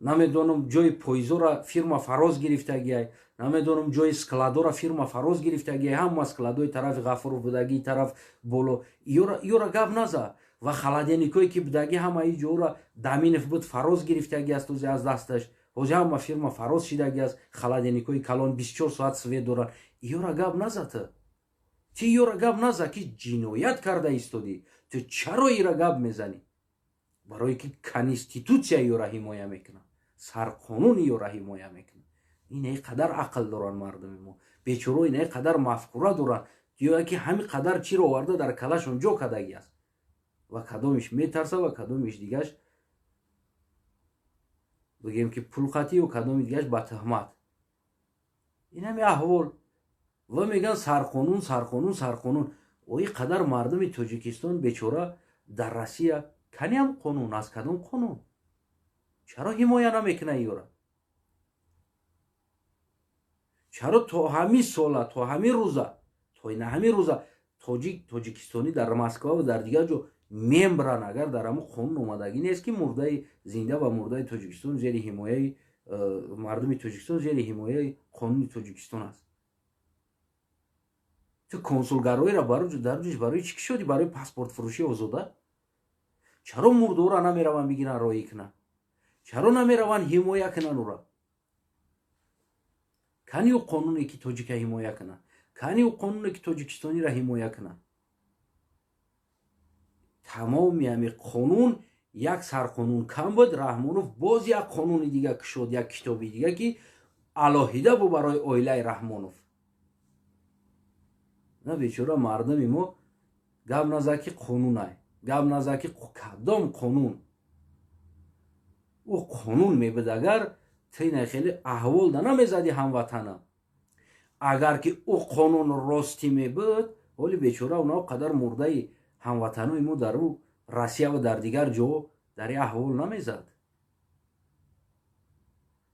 Намедонам, ҷои поизора фирма Фароз гирифтагиай, намедонам, ҷои складора фирма Фароз гирифтагиай, ҳама складои тарафи Ғафуров будагии тараф боло, ёра гап наза. Ва холодильникое ки будагӣ, ҳамаи ҷора Даминов буд, Фароз гирифтагӣ аст, ози аз дасташ ҳози ҳама фирма Фароз шидагӣ аст. Холодильникҳои калон 24 соат свет доранд, ёра гап наза. Ту ти ёра гап наза, ки ҷиноят карда истодӣ. Ту чаро ира гап мезанӣ? Барое ки конститутсия ёра ҳимоя мекунад, сарқонун ёра ҳимоя мекунад. Инаи қадар ақл доранд мардуми мо, бечоро, инаи қадар мафкура доранд, ё ки ҳами қадар чиро оварда дар калашон ҷо кардагӣ аст. Ва кадомиш метарса, ва кадомиш дигаш, бигем, ки пулқатӣ, ё кадоми дигаш ба тӯҳмат. Инами аҳвол. Ва мегӯянд сарқонун, сарқонун, сарқонун. Ои қадар мардуми Тоҷикистон бечора дар Россия, каниам қонун аз кадом қонун? Чаро ҳимоя намекунад ёра? Чаро то ҳамин сола, то ҳамин рӯза, то ина ҳамин рӯза тоҷик, тоҷикистонӣ дар Москва ва дар дигар ҷо мембран, агар дар ҳамун қонун омадагӣ нест, ки мурдаи зинда ва мурдаи Тоҷикистон зери ҳимояи мардуми Тоҷикистон, зери ҳимояи қонуни Тоҷикистон аст? Ту консулгароиро дар барои чӣ кишодӣ? Барои паспортфурӯшӣ озода? Чаро мурдора намераванд бигиранд, роӣ кунанд? Чаро намераванд ҳимоя кунанд ура? Кани ӯ қонуне, ки тоҷика ҳимоя кунад? Кани ӯ қонуне, ки тоҷикистониро ҳимоя кунад? Тамоми ҳами қонун, як сарқонун кам буд, Раҳмонов боз як қонуни дига кушод, як китоби дига, ки алоҳида бу барои оилаи Раҳмонов. На, бечора мардуми мо, гап наза, ки қонунай, гап наза, ки кадом қонун. Ӯ қонун мебуд, агар тина хеле аҳвол да намезади ҳамватана. Агар ки ӯ қонун ростӣ мебуд, ҳоли бечора онао қадар мурдаи ҳамватанои мо дар ӯ Россия ва дар дигар ҷо дар ин аҳвол намезад.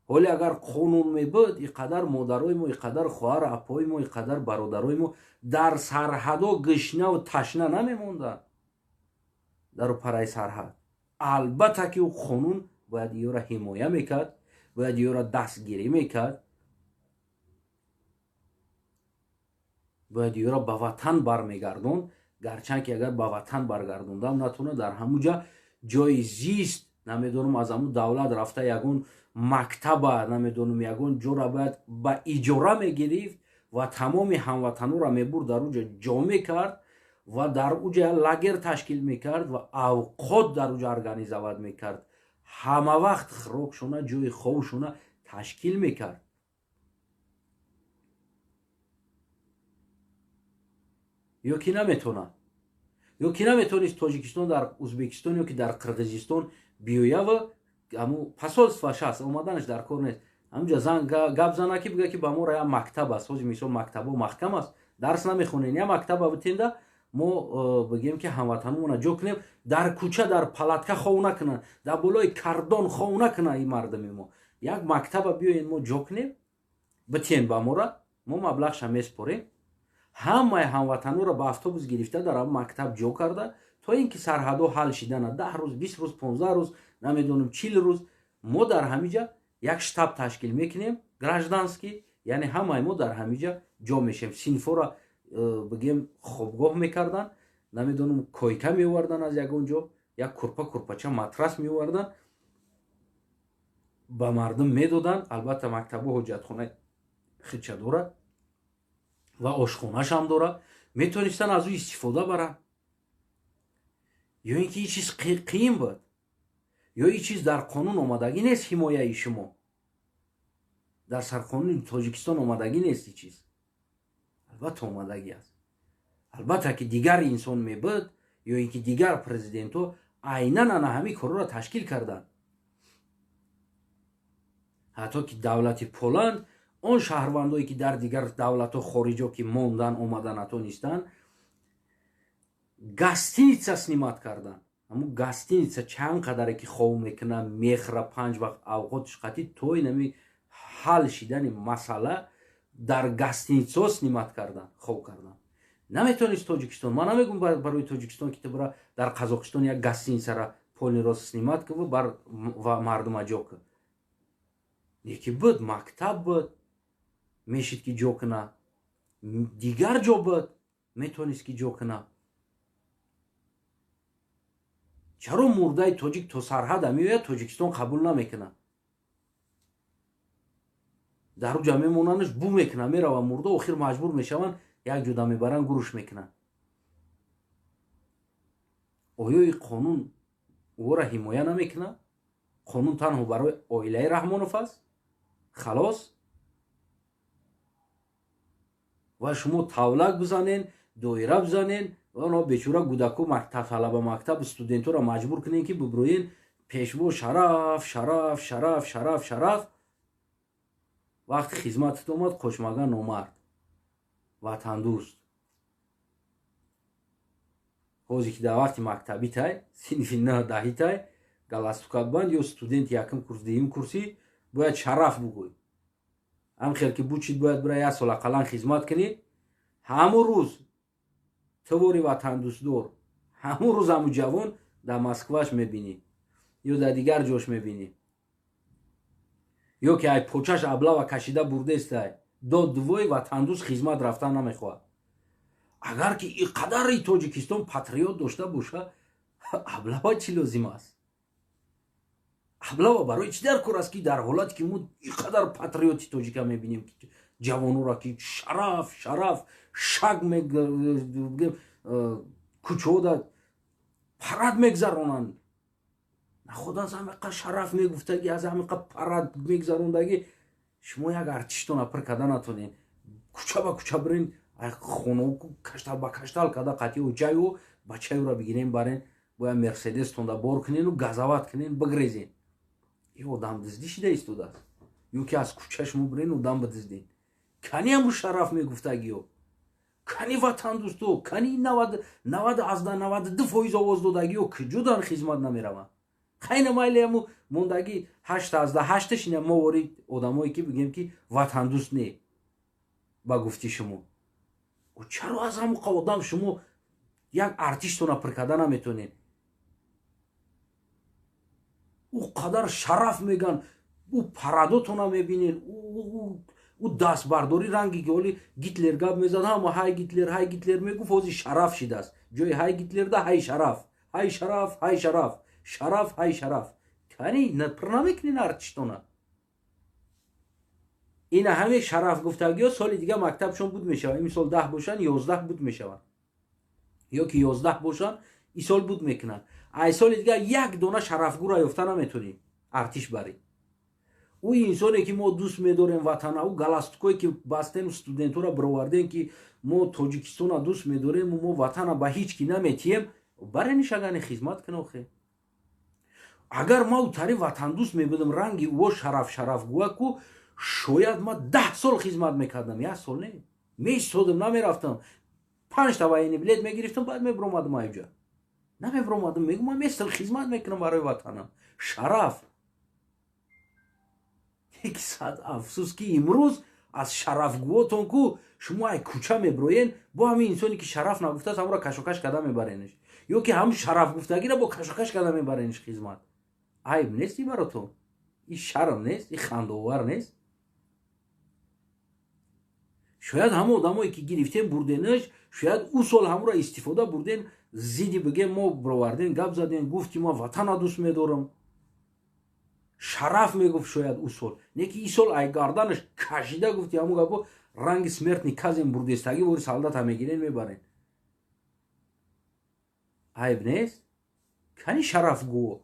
Ҳоле агар қонун мебуд, и қадар модарои мо, и қадар хоҳар апои мо, и қадар бародарои мо дар сарҳадо гишнаву ташна намемонданд дару параи сарҳад. Албатта ки ӯ қонун бояд ёра ҳимоя мекард, бояд ёра дастгирӣ мекард, бояд ёра ба ватан бармегардонд. Гарчанд ки агар ба ватан баргардондам натавонад, дар ҳамун ҷа ҷои зист, намедонам, аз ҳамун давлат рафта ягон мактаба, намедонам, ягон ҷора бояд ба иҷора мегирифт ва тамоми ҳамватанора мебурд, дар он ҷо ҷо мекард. Ва дар уҷа лагер ташкил мекард ва авқот дар уҷа организовать мекард, ҳама вақт хӯрокшона, ҷои хобшона ташкил мекард. Ё ки наметонад, ё ки наметонист Тоҷикистон дар Узбекистон ё ки дар Қирғизистон биёява, ҳаму посольстваш ҳаст, омаданаш дар кор нест, ҳамуҷа зан гап зана ки бига ки ба мо як мактаб аст, ҳозир мисол мактабо маҳкам аст, дарс намехонен, я мактаба битенда мо бигем ки ҳамватанумона ҷо кунем, дар кӯча дар палатка хов накунанд, дар болои кардон хов накунанд ин мардуми мо. Як мактаба биёен мо ҷо кунем, битен ба мора, мо маблағша меспорем. Ҳамаи ҳамватануро ба автобус гирифта дар ҳамон мактаб ҷо карда, то ин ки сарҳадҳо ҳал шидана, 10 рӯз, 20 рӯз, 15 рӯз, намедонам, 40 рӯз, мо дар ҳамиҷа як штаб ташкил мекунем гражданский, яъне ҳамаи мо дар ҳамиҷа ҷо мешем. Синфора бигем хобгоҳ мекардан, намедонам, койка меовардан аз ягон ҷо, як курпа, курпача, матрас меовардан, ба мардум медоданд. Албатта, мактабҳо ҳоҷатхонаи хича дорад ва ошхонашам дорад, метонистанд аз ӯ истифода баранд. Ё ин ки ин чиз қиин буд, ё ин чиз дар қонун омадагӣ нест, ҳимояи шумо дар сарқонуни Тоҷикистон омадагӣ нест ин чиз? Албатта, омадагӣ аст. Албатта, ки дигар инсон мебуд ё ин ки дигар президентҳо айнан ана ҳамин корҳоро ташкил карданд. Ҳатто ки давлати Поланд он шаҳрвандое ки дар дигар давлатҳо, хориҷо ки мондан, омада натонистанд, гостиница снимать карданд. Ҳамун гостиница чанд қадаре ки хов мекунад, мехӯра, панҷ вақт авқотиш қатӣ, то инами ҳал шидани масъала дар гостиницаҳо снимать кардан, хов кардан. Наметонист Тоҷикистон? Ман намегум барои Тоҷикистон ки ту бира дар Қазоқистон як гостиницара полный рост снимать кӣ ва мардума ҷо кӣ. Яке буд, мактаб буд, мешид ки ҷо куна, дигар ҷо буд, метонист ки ҷо куна. Чаро мурдаи тоҷик то сарҳада меояд, Тоҷикистон қабул намекунад, дар уҷа мемонанаш, бу мекунад, мерава мурда, охир маҷбур мешаванд, як ҷода мебаранд, гуруш мекунанд. Оё и қонун ӯро ҳимоя намекунад? Қонун танҳо барои оилаи Раҳмонов аст, халос. Ва шумо тавлак бизанен, доира бизанен, оно бечора гудаку, мактаб, талаба, мактаб, студентҳоро маҷбур кунен ки биброен пешво, шараф, шараф, шараф, шараф, шараф. Вақти хизматат омад, қошмага номард, ватандӯст. Ҳозир ки дар вақти мактабитай, синфи на даҳитай, галстукатбанд ё студенти якум курс, дуюм курсӣ, бояд шараф бугӯй. Ҳам хел ки бучид, бояд бира як сол ақаллан хизмат кунӣ. Ҳамун рӯз тувори ватандӯстдор, ҳамун рӯз ҳамун ҷавон дар Москваш мебинӣ ё дар дигар ҷош мебинӣ, ё ки ай почаш аблава кашида бурдестай, дод дувои ватандӯст хизмат рафтан намехоҳад. Агар ки и қадари Тоҷикистон патриот дошта боша, аблава чӣ лозим аст? Аблава барои чӣ дар кор аст, ки дар ҳолате ки мо и қадар патриоти тоҷика мебинем, ки ҷавонора ки шараф, шараф, шаг кӯчода парад мегзаронанд, наход аз ҳамиқа шараф мегуфтагӣ, аз ҳамиқа парад мегзарондагӣ, шумо як артиштона пир карда натонед? Кӯча ба кӯча бирен, хонаку каштал ба каштал карда, қатъи ҷаю бачаюра бигирен, барен, бояд Мерседестонда бор кунену газават кунен, бигрезен. И одам дуздӣ шида истодааст, ё ки аз кӯча шумо бирен, одам бидузден. Кани ҳаму шараф мегуфтагиё? Кани ватандӯсто? Кани 90,92% овоз додагиё куҷодан хизмат намераванд? Хайна, майли, ҳаму мондагӣ 8,8-аш, ина мо ворид одамое ки бигем ки ватандӯст не, ба гуфти шумо. Чаро аз ҳамуқа одам шумо як артиштона пир карда наметонед? Ӯ қадар шараф меган, ӯ парадотона мебинен, ӯ дастбардорӣ, ранги ки ҳоли Гитлер гап мезад, ҳама ҳай Гитлер, ҳай Гитлер мегуфт, ҳозир шараф шидааст. Ҷои ҳай Гитлерда ҳай шараф, ҳай шараф, ҳай шараф, шараф, ҳай шараф. Кани пир намекунен артиштона? Ина ҳаме шараф гуфтагиҳо соли дига мактабшон буд мешавад. Имсол 10 бошанд, 11 буд мешаванд. Ё ки 11 бошанд, ин сол буд мекунанд. Ай соли дигар як дона шарафгӯра ёфта наметонӣ артиш барӣ. Ӯ инсоне ки мо дӯст медорем ватана, ӯ галстукое ки бастем, студентҳоро бировардем, ки мо Тоҷикистона дӯст медорем, мо ватана ба ҳеҷ ки наметиҳем, барениш агане хизмат кун охе. Агар ма ӯ тари ватандӯст мебудам, ранги ӯо шараф-шарафгӯа ку, шояд ма 10 сол хизмат мекардам, як сол не. Меистодам, намерафтам. 5 та военный билет мегирифтам, баъд мебиромадам аюҷа. Намебиромадам, мегум, ман местам, хизмат мекунам барои ватанам. Шараф. Сад афсӯс, ки имрӯз аз шарафгӯотон ку шумо ай кӯча мебироен, бо ҳамин инсоне ки шараф нагуфтааст, ҳамонро кашокаш карда мебаренш, ё ки ҳамн шараф гуфтагиро бо кашокаш карда мебаренш хизмат. Айб нест и баротон? И шарм нест? И хандаовар нест? Шояд ҳама одамое ки гирифтем бурденаш, шояд ӯ сол ҳамонро истифода бурден, зидди бигем мо бировардем, гап задем, гуфт ки ман ватана дӯст медорам, шараф мегуфт шояд ӯ сол. Не ки ин сол ай гарданаш кашида гуфти ҳамун гапо, ранги смертный казнь бурдестагӣ вори солдата мегирен, мебарен. Айб нест? Кани шарафгӯ?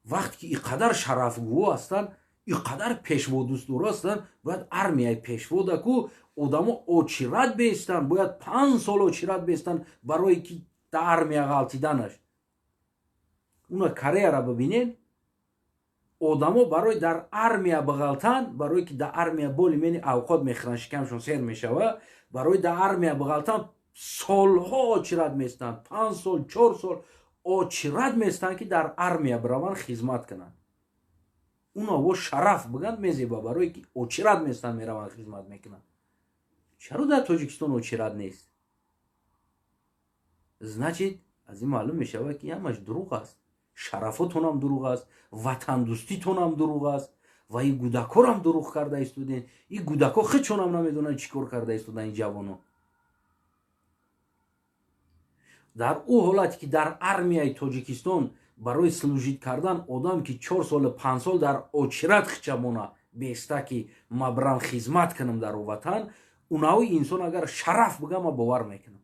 Вақте ки и қадар шарафгӯ ҳастанд, и қадар пешводӯстдоро ҳастанд, бояд армияи пешвода ку одамо очередь беистанд, бояд 5 сол очередь беистанд барое ки да армия ғалтиданаш. Уна Кореяра бибинед, одамо барои дар армия бағалтан, барое ки дар армия боли мени авқот мехӯранд, шикамшон сер мешава, барои дар армия бағалтан солҳо очередь местанд, 5 сол, 4 сол очередь местанд, ки дар армия бираванд, хизмат кунанд. Унаво шараф биганд, мезеба, барое ки очередь местанд, мераванд, хизмат мекунанд. Чаро дар Тоҷикистон очередь нест? Значит, аз ин маълум мешавад, ки ҳамаш дурӯғ аст, шарафотонам дурӯғ аст, ватандӯститонам дурӯғ аст ва ин гудакорам дурӯғ карда истоден. Ин гудако худшонам намедонанд, чӣ кор карда истодан. Ин ҷавоно дар ӯ ҳолате ки дар армияи Тоҷикистон барои служить кардан одам ки 4 солу 5 сол дар очередь хичамона беста, ки ма бирам хизмат кунам дар ватан, унаҳои инсон агар шараф бигам, ма бовар мекунам.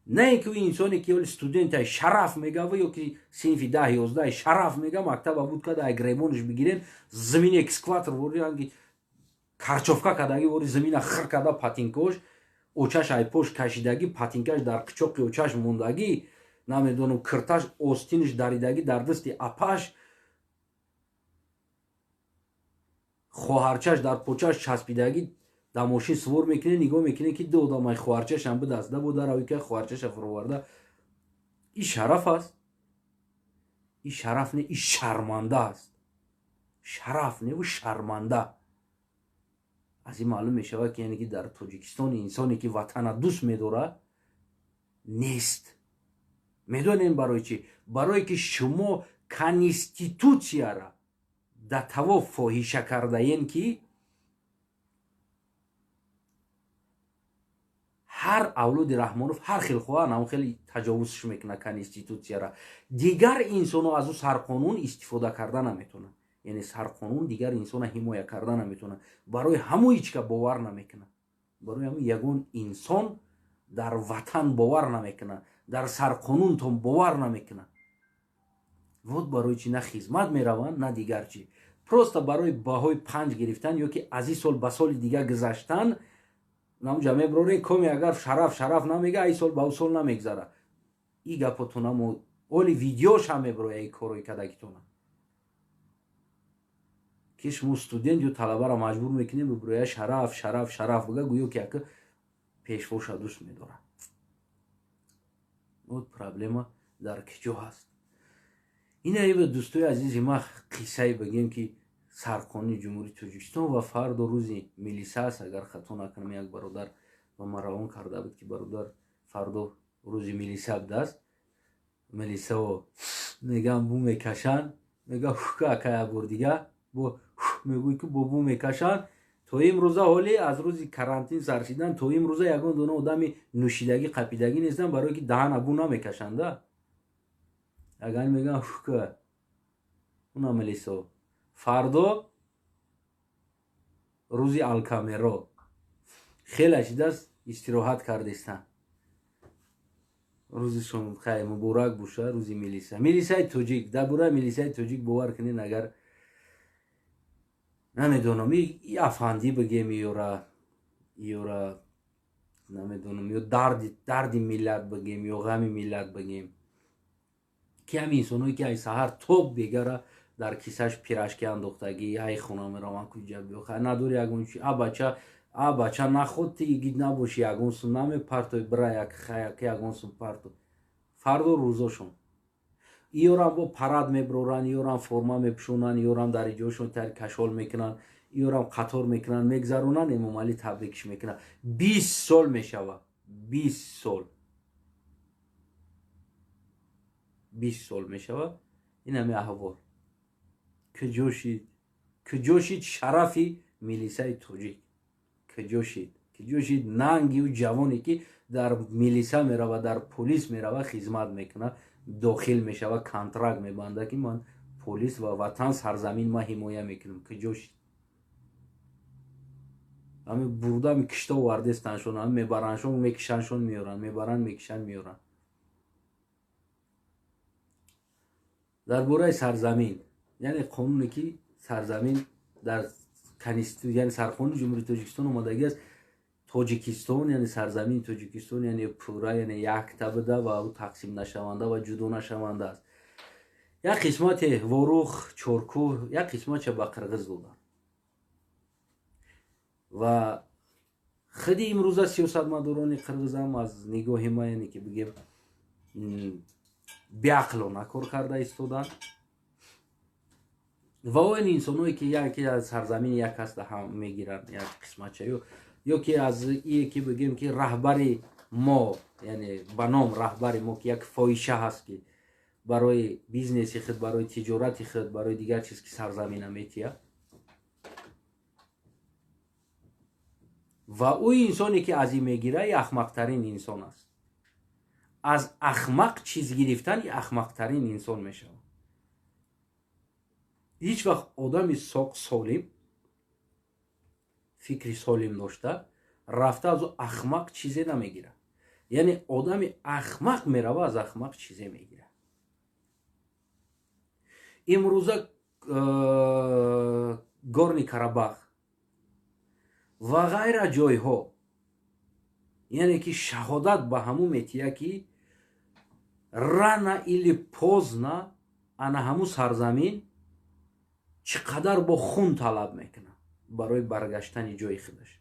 На ин ки ӯ инсоне ки оли студентай шараф мегава, ё ки синфи 10, 11 шараф мега, мактаба буд када, ай гребониш бигирен, замини экскаватор вори ранги карчовка кадаги, вори замина хир када, патинкош очаш ай пош кашидагӣ, патинкаш дар қичоқи очаш мондагӣ, намедонам, кирташ остиниш даридагӣ, дар дасти апаш, хоҳарчаш дар почаш часпидагӣ, дар мошин сувор мекунед, нигоҳ мекунед, ки ду одамай хоҳарчашам бидаст да бодарави ка хоҳарчаша фуроварда. И шараф аст? И шараф не, и шарманда аст. Шараф неву шарманда. Аз ин маълум мешавад, ки яъне ки дар Тоҷикистон инсоне ки ватана дӯст медорад, нест. Медонем барои чӣ? Барое ки шумо конститутсияра да таво фоҳиша кардаен, ки ҳар авлоди Раҳмонов ҳар хел хоҳанд, ҳамон хеле таҷовузш мекунад конститутсияра. Дигар инсонҳо аз ӯ сарқонун истифода карда наметавонанд, яъне сарқонун дигар инсона ҳимоя карда наметавонад. Барои ҳамун ҳичка бовар намекунад, барои ҳамун ягон инсон дар ватан бовар намекунад, дар сарқонунтон бовар намекунад. Вот барои чӣ на хизмат мераванд, на дигар чӣ. Просто барои баҳои 5 гирифтан ё ки аз ин сол ба соли дигар гузаштан намуҷа меброрен коми. Агар шараф шараф намега, ай сол ба ӯ сол намегзара. И гапотонамо оли видеошам меброя, и корои кадагитона, ки шумо студент ё талабаро маҷбур мекунем биброя шараф, шараф, шараф бига, гӯё ки яка пешвоша дӯст медорад. Вот проблема дар киҷо ҳаст. Ина дӯстои азизи ма, қиссае бигем, ки сарқонуни Ҷумҳурии Тоҷикистон ва фардо рӯзи милиса аст. Агар хато накунам, як бародар ба ман равон карда буд, ки бародар, фардо рӯзи милиса будааст. Милисао мегам, бу мекашанд, мега акая бор дига бо мегӯй, ки бо бу мекашанд. То имрӯза, ҳоли аз рӯзи карантин сар шидан то имрӯза, ягон дона одами нӯшидагӣ қапидагӣ нестанд, барое ки даҳана бу намекашанда. Агар мегӯям ҳука уна милисо, фардо рӯзи алкамеро хеле шидааст, истироҳат кардистанд. Рӯзишон хай муборак боша, рӯзи милиса, милисаи тоҷик. Дар бораи милисаи тоҷик бовар кунед, агар намедонам, и афандӣ бигем, ёра намедонам, ё дарди миллат бигем, ё ғами миллат бигем, ки ҳамин инсоное ки ай саҳар то бегара дар кисаш пирашки андохтагӣ, ай хона мераванд, куҷа биё, хай надори ягон чи, а бача, а бача, наход ти игид набоши, ягон сум намепартой, бира як хаяк ягон сум парто. Фардо рӯзошон иёрам бо парад меброранд, иёрам форма мепӯшонанд, иёрам дар иҷошон тари кашол мекунанд, иёрам қатор мекунанд, мегзаронанд, Эмомалӣ табрикш мекунанд. 20 сол мешавад, 20 сол, 20 сол мешавад. Ин ҳами аҳвол. Куҷо шид, куҷо шид шарафи милисаи тоҷик? Куҷо шид, куҷо шид нангию ҷавоне, ки дар милиса мерава, дар полис мерава, хизмат мекунад, дохил мешава, контракт мебанда, ки ман полис ва ватан, сарзамин ма ҳимоя мекунам? Куҷо шид? Ҳами бурда, ҳами кишта овардестаншон, ҳами мебараншон, мекишаншон, меоранд, мебаранд, мекишанд, меоранд. Дар бораи сарзамин, яъне қонуне ки сарзамин дар яъне сарқонуни Ҷумҳурии Тоҷикистон омадагӣ аст, Тоҷикистон, яъне сарзамини Тоҷикистон, яъне пурра, яъне якта буда ва ӯ тақсим нашаванда ва ҷудо нашаванда аст. Як қисмате Ворух, Чоркӯҳ, як қисматша ба қирғиз доданд ва худи имрӯза сиёсатмадорони қирғизам аз нигоҳи ма, яъне ки бигем, беақлона кор карда истоданд. Ва он инсоное ки яке аз сарзамини як кас ҳам мегиранд як қисматша, ё ки аз ие ки бигем ки раҳбари мо, яъне ба ном раҳбари мо, ки як фоҳиша ҳаст, ки барои бизнеси худ, барои тиҷорати худ, барои дигар чиз ки сарзамина метиҳад, ва ӯ инсоне ки аз ин мегира, и ахмақтарин инсон аст. Аз ахмақ чиз гирифтан и ахмақтарин инсон мешавад. Ҳеҷ вақт одами соқ, солим, фикри солим дошта рафта аз ӯ ахмақ чизе намегирад. Яъне одами ахмақ мерава, аз ахмақ чизе мегирад. Имрӯза Горни Карабах ва ғайра ҷойҳо, яъне ки шаҳодат ба ҳамун метиҳад, ки рано или поздно ана ҳамун сарзамин чӣ қадар бо хун талаб мекунад барои баргаштани ҷои худаш.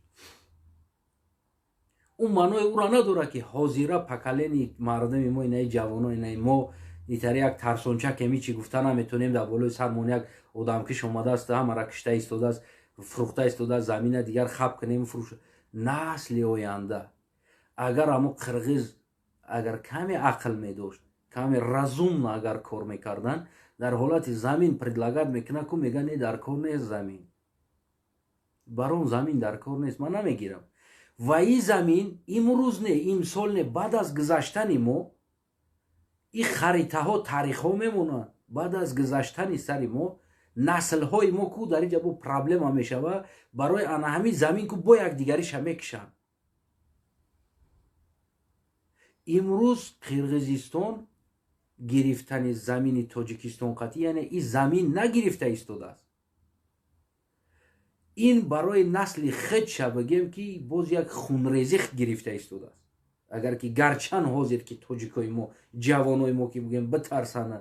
Ӯ маънои ӯро надорад, ки ҳозира поколение мардуми мо, инаи ҷавоно, инаи мо итари як тарсончак еми чӣ гуфта наметонем, дар болои сармон як одамкиш омадааст, ҳамара кишта истодааст, фурӯхта истодааст замина, дигар хаб кунем, фурӯш. Насли оянда, агар ҳамо қирғиз агар каме ақл медошт, каме разумно агар кор мекарданд, дар ҳолати замин предлагать мекунад ку, мега: «Не, дар кор нест замин, барон, замин дар кор нест, ман намегирам». Ва ин замин имрӯз не, имсол не, баъд аз гузаштани мо ин харитаҳо, таърихҳо мемонанд. Баъд аз гузаштани сари мо наслҳои мо ку дар инҷа бо проблема мешава барои ана ҳамин замин ку бо якдигариша мекушанд. Имрӯз Қирғизистон гирифтани замини Тоҷикистон қатъӣ, яъне ин замин нагирифта истодааст, ин барои насли худша бигем ки боз як хунрезӣ гирифта истодааст. Агар ки гарчанд ҳозир ки тоҷикои мо, ҷавонои мо ки бигем битарсанд,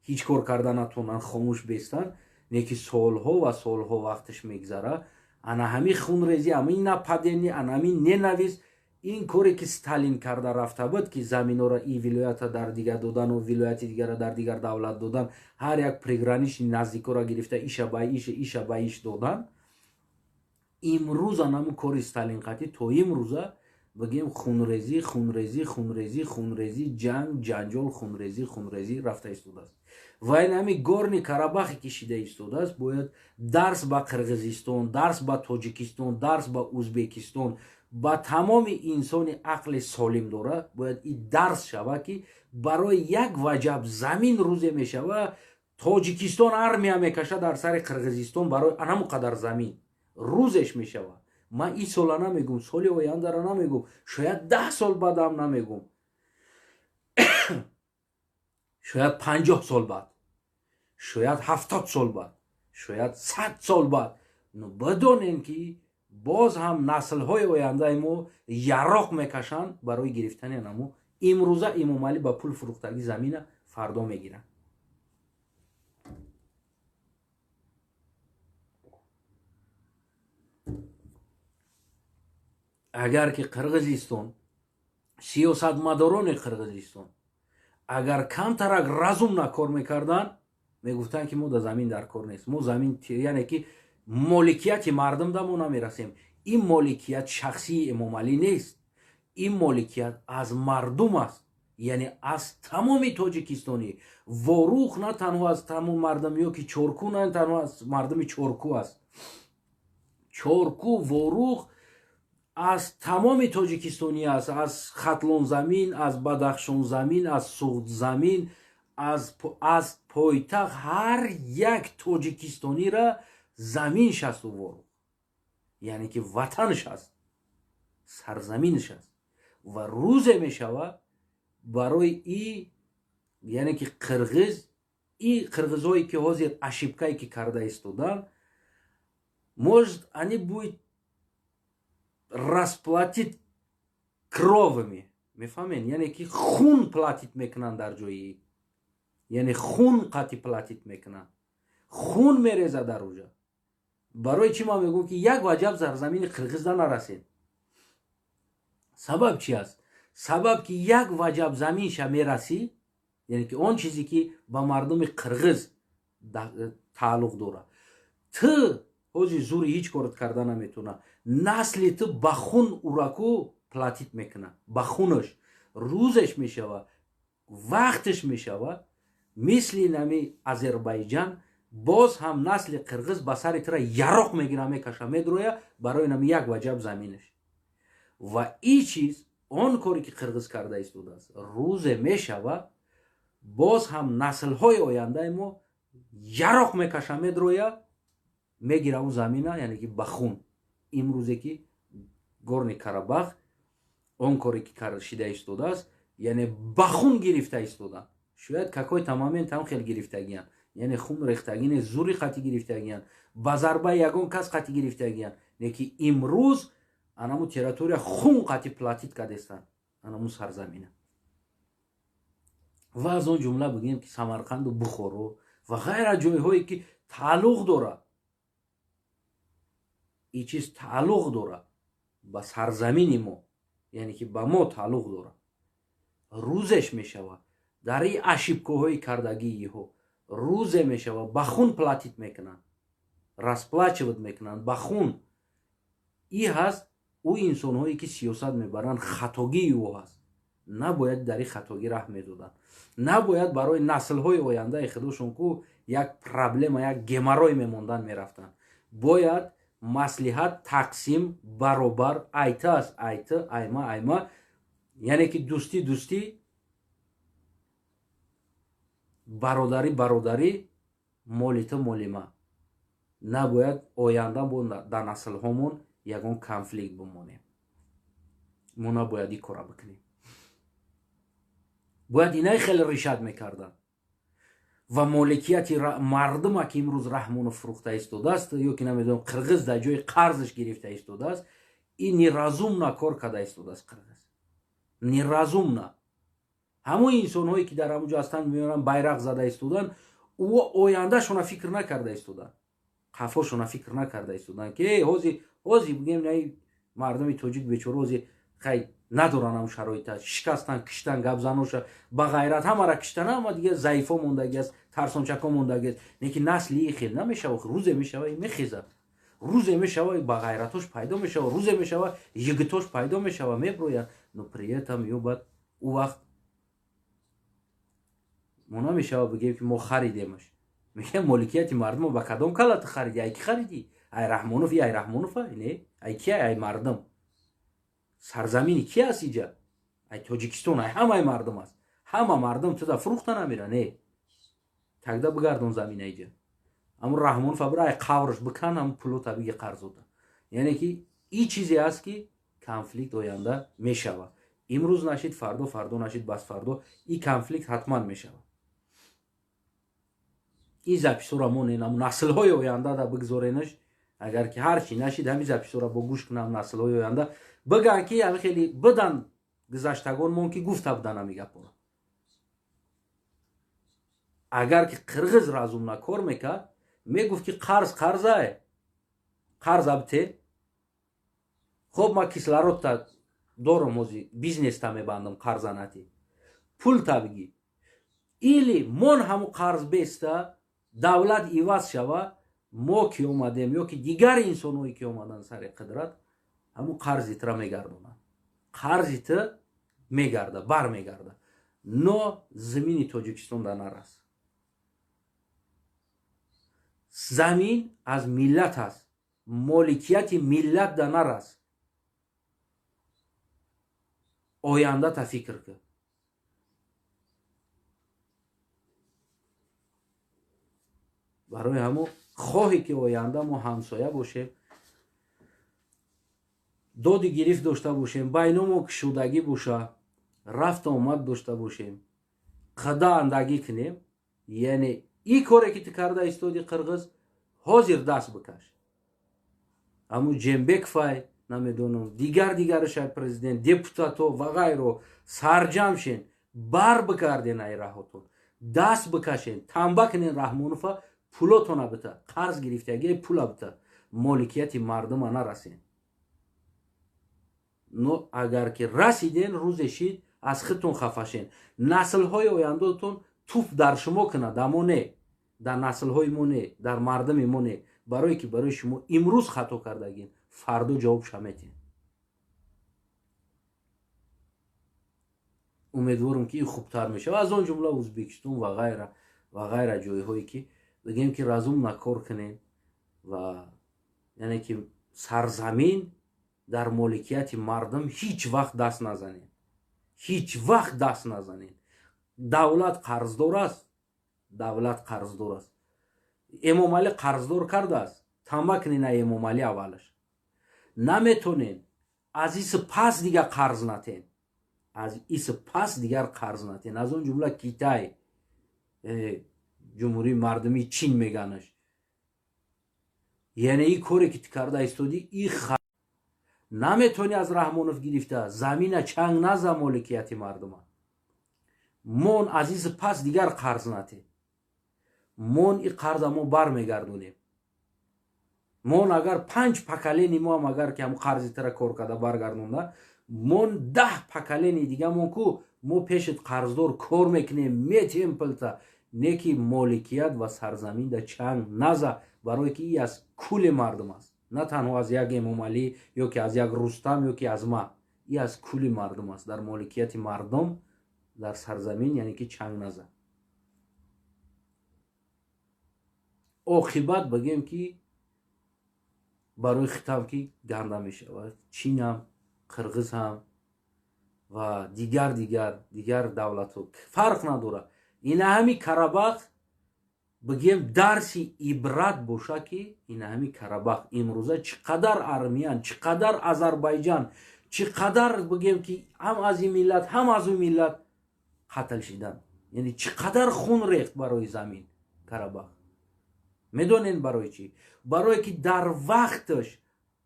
ҳеҷ кор карда натонанд, хомӯш бестанд, не ки солҳо ва солҳо вақташ мегзара, ана ҳамин хунрезӣ, ҳамин нападение, ана ҳамин ненависть, ин коре ки Сталин карда рафта буд, ки заминҳоро и вилоята дар дигар додану вилояти дигара дар дигар давлат додан, ҳар як приграничный наздикоро гирифта, иша ба иш, иша ба иш додан. Имрӯз анаму кори Сталин қатӣ то имрӯза бигем хунрезӣ, хунрезӣ, хунрезӣ, хунрезӣ, ҷанг, ҷанҷол, хунрезӣ, хунрезӣ рафта истодааст. Ва ин ҳами Горни Карабахе ки шида истодааст, бояд дарс ба Қирғизистон, дарс ба Тоҷикистон, дарс ба Узбекистон, ба тамоми инсони ақли солим дорад, бояд ин дарс шава, ки барои як ваҷаб замин рӯзе мешава, Тоҷикистон армия мекаша дар сари Қирғизистон барои анаму қадар замин. Рӯзеш мешава. Ман ин сола намегум, соли ояндара намегум, шояд 10 сол баъдам намегум. Шояд 50 сол баъд, шояд 70 сол баъд, шояд 100 сол баъд, но бидонем, ки боз ҳам наслҳои ояндаи мо яроқ мекашанд барои гирифтани намо. Имрӯза Эмомалӣ ба пул фурӯхтагӣ замина фардо мегиранд. Агар ки Қирғизистон, сиёсатмадорони Қирғизистон агар камтарак разумно кор мекарданд, мегуфтанд, ки мо да замин дар кор нест, мо замин, яъне ки моликияти мардум да мо намерасем. Ин моликият шахсии Эмомалӣ нест, ин моликият аз мардум аст, яъне аз тамоми тоҷикистонӣ. Ворух на танҳо аз тамом мардум ё ки Чорку на танҳо аз мардуми Чорку аст. Чорку, Ворух аз тамоми тоҷикистонӣ аст, аз Хатлонзамин, аз Бадахшонзамин, аз Суғдзамин, аз пойтахт, ҳар як тоҷикистонира заминш асту Ворух, яъне ки ватанш аст, сарзаминш аст. Ва рӯзе мешавад барои и, яъне ки қирғиз, и қирғизҳое ки ҳозир ошибка е ки карда истоданд, может, они будет расплатить кровами, мефаҳмед, яъне ки хун платить мекунанд дар ҷои, яъне хун қати платить мекунанд, хун мереза дар уҷа. Барои чӣ ман мегӯям, ки як ваҷаб сарзамини қирғизда нарасед? Сабаб чи аст? Сабаб ки як ваҷаб заминша мерасӣ, яъне ки он чизе ки ба мардуми қирғиз тааллуқ дорад, ту ҳозир зури ҳеҷ корот карда наметавона, насли ту ба хун ураку платить мекунад, ба хунаш. Рӯзеш мешава, вақташ мешава, мисли нами Азербайҷан боз ҳам насли қирғиз ба сари тура яроқ мегира, мекаша, медроя барои нами як ваҷаб заминаш. Ва и чиз, он коре ки қирғиз карда истодааст, рӯзе мешава, боз ҳам наслҳои ояндаи мо яроқ мекаша, медроя, мегира ӯ замина, яъне ки ба хун. Имрӯзе ки Горный Карабах он коре ки шида истодааст, яъне ба хун гирифта истоданд. Шояд какой-то момент ҳам хел гирифтагиянд, яъне хун рехтагӣ не, зури қатӣ гирифтагиянд, ба зарбаи ягон кас қатӣ гирифтагиянд, не ки имрӯз анаму территория хун қатӣ платить кардестанд анаму сарзамина. Ва аз он ҷумла бигӯем, ки Самарқанду Бухоро ва ғайра ҷойҳое ки тааллуқ дорад, ин чиз тааллуқ дорад ба сарзамини мо, яъне ки ба мо тааллуқ дорад. Рӯзеш мешавад, дар ин ошибка ҳои кардагииҳо рӯзе мешавад, ба хун платить мекунанд, расплачивать мекунанд ба хун. И ҳаст ӯ инсонҳое ки сиёсат мебаранд, хатогии ӯ ҳаст, набояд дар ин хатогӣ раҳ медоданд, набояд барои наслҳои ояндаи худошон ку як проблема, як геморрой мемондан мерафтанд. Бояд маслиҳат, тақсим баробар, айта аст айта, айма айма, яъне ки дӯстӣ дӯстӣ, бародарӣ бародарӣ, моли ту моли ман. Набояд оянда бо дар наслҳомон ягон конфликт бимонем. Мо набояд ин кора бикунем, бояд инаи хеле решать мекарданд. Ва моликияти мардума ки имрӯз Раҳмонов фурӯхта истодааст ё ки намедонам, қирғиз дар ҷои қарзаш гирифта истодааст, ин неразумно кор карда истодааст қирғиз, неразумно. Ҳамон инсонҳое ки дар ҳамон ҷо ҳастанд, меоранд, байрақ зада истоданд, ӯ ояндашона фикр накарда истоданд, қафошона фикр накарда истоданд, ки ҳози ҳози бигем, наи мардуми тоҷик бечора ҳози хай надоранд ҳамн шароита, шикастан, киштан, гапзаноша ба ғайрат ҳамара киштан, ҳама дига заифо мондагиаст, тарсончако мондагиаст. Лекин насли хел намешава. Рӯзе мешава, мехезад, рӯзе мешава, ба ғайратош пайдо мешава, рӯзе мешава, йигитош пайдо мешава, меброяд. Но при этом ё баъд ӯ вақт мо намешава бигем, ки мо харидемаш. Мегӯям, моликияти мардумо ба кадом кала ту харидӣ? Ай ки харидӣ? Ай Раҳмонов? И ай Раҳмонова не, ай ки? Ай мардум. Сарзамини ки аст иҷа? Ай Тоҷикистон, ай ҳамаи мардум аст. Ҳама мардум туда фурӯхта намера, не, тогда бигардон замина иҷа. Амн Раҳмонов абра ай қаврш бикан, ам пулота биги қарзода. Яъне ки и чизе аст, ки конфликт оянда мешавад. Имрӯз нашид, фардо, фардо нашид, бас фардо ин конфликт ҳатман мешавад. Ин записҳоро монен, ҳамун наслҳои оянда да бигзоренаш. Агар ки ҳар чӣ нашид, ҳамин записҳоро бо гӯш кунам, наслҳои оянда бигӯянд, ки ҳами хеле бидан гузаштагонмон, ки гуфта будан ҳами гапҳоро. Агар ки қирғиз разумна кор мекард, мегуфт, ки қарз қарзае, қарз абте. Хоб, ма кислородта дорум, ҳози бизнеста мебандам, қарза натӣ, пулта бигӣ или мон ҳаму қарз беста, давлат иваз шава, мо ки омадем ё ки дигар инсонҳое ки омаданд сари қудрат, ҳамун қарзи тра мегардонанд, қарзи ту мегарда, бармегарда, но замини Тоҷикистон да нарас. Замин аз миллат аст, моликияти миллат да нарас. Ояндата фикр кун. Барои ҳамо хоҳе ки оянда мо ҳамсоя бошем, доди гирифт дошта бошем, байномо кушодагӣ боша, рафту омад дошта бошем, қада андагӣ кунем. Яъне ин коре ки ту карда истоди, қирғиз, ҳозир даст бикаш. Ҳамун Ҷембекфай, намедонам, дигар дигарашай, президент, депутато ва ғайро, сарҷам шен, бар бикарден ай раҳотон, даст бикашен, танба кунен Раҳмонова, пулотона бита, қарз гирифтагии пула бита, моликияти мардума нарасен. Но агар ки расиден, рӯзе шид, аз худтон хафашен, наслҳои ояндотон туф дар шумо кунад, дар мо не, дар наслҳои мо не, дар мардуми мо не. Барое ки барои шумо имрӯз хато кардагин, фардо ҷавобша метиҳем. Умедворам, ки ин хубтар мешавад, аз он ҷумла Ӯзбекистон ва ғайра ва ғайра ҷойҳое ки бигем ки разумна кор кунем ва яъне ки сарзамин дар моликияти мардум ҳеҷ вақт даст назанем, ҳеҷ вақт даст назанем. Давлат қарздор аст, давлат қарздор аст. Эмомалӣ қарздор кардааст, танба кунен ай Эмомалӣ аввалаш. Наметонен, аз иси пас дигар қарз натен, аз иси пас дигар қарз натен. Аз он ҷумла Китай, Ҷумҳурии Мардумии Чин меганаш. Яъне ин коре ки ту карда истодӣ, и наметонӣ аз Раҳмонов гирифта, замина чанг наза, моликияти мардума. Мон аз иси пас дигар қарз натен. Мон и қарза мо бармегардонем. Мон агар панҷ поколение моам агар ки ҳамун қарзи тара кор карда баргардонда, мон 10 поколение дигамон ку мо пешит қарздор кор мекунем, метиҳем пулта, не ки моликият ва сарзаминда чанг наза, барое ки и аз кули мардум аст, на танҳо аз як Эмомалӣ ё ки аз як Рустам ё ки аз ма, и аз кули мардум аст. Дар моликияти мардум, дар сарзамин, яъне ки чанг наза. Оқибат бигем ки барои хитам ки ганда мешавад, Чинам, қирғиз ҳам ва дигар дигар дигар давлатҳо, фарқ надорад. Ина ҳами Карабах бигем дарси ибрат боша, ки ина ҳами Карабах имрӯза чӣ қадар армиян, чӣ қадар Азарбайҷан, чӣ қадар бигем ки ҳам аз ин миллат, ҳам аз ӯ миллат қатл шидан, яъне чӣ қадар хун рехт барои замин Карабах. Медонед барои чӣ? Барое ки дар вақташ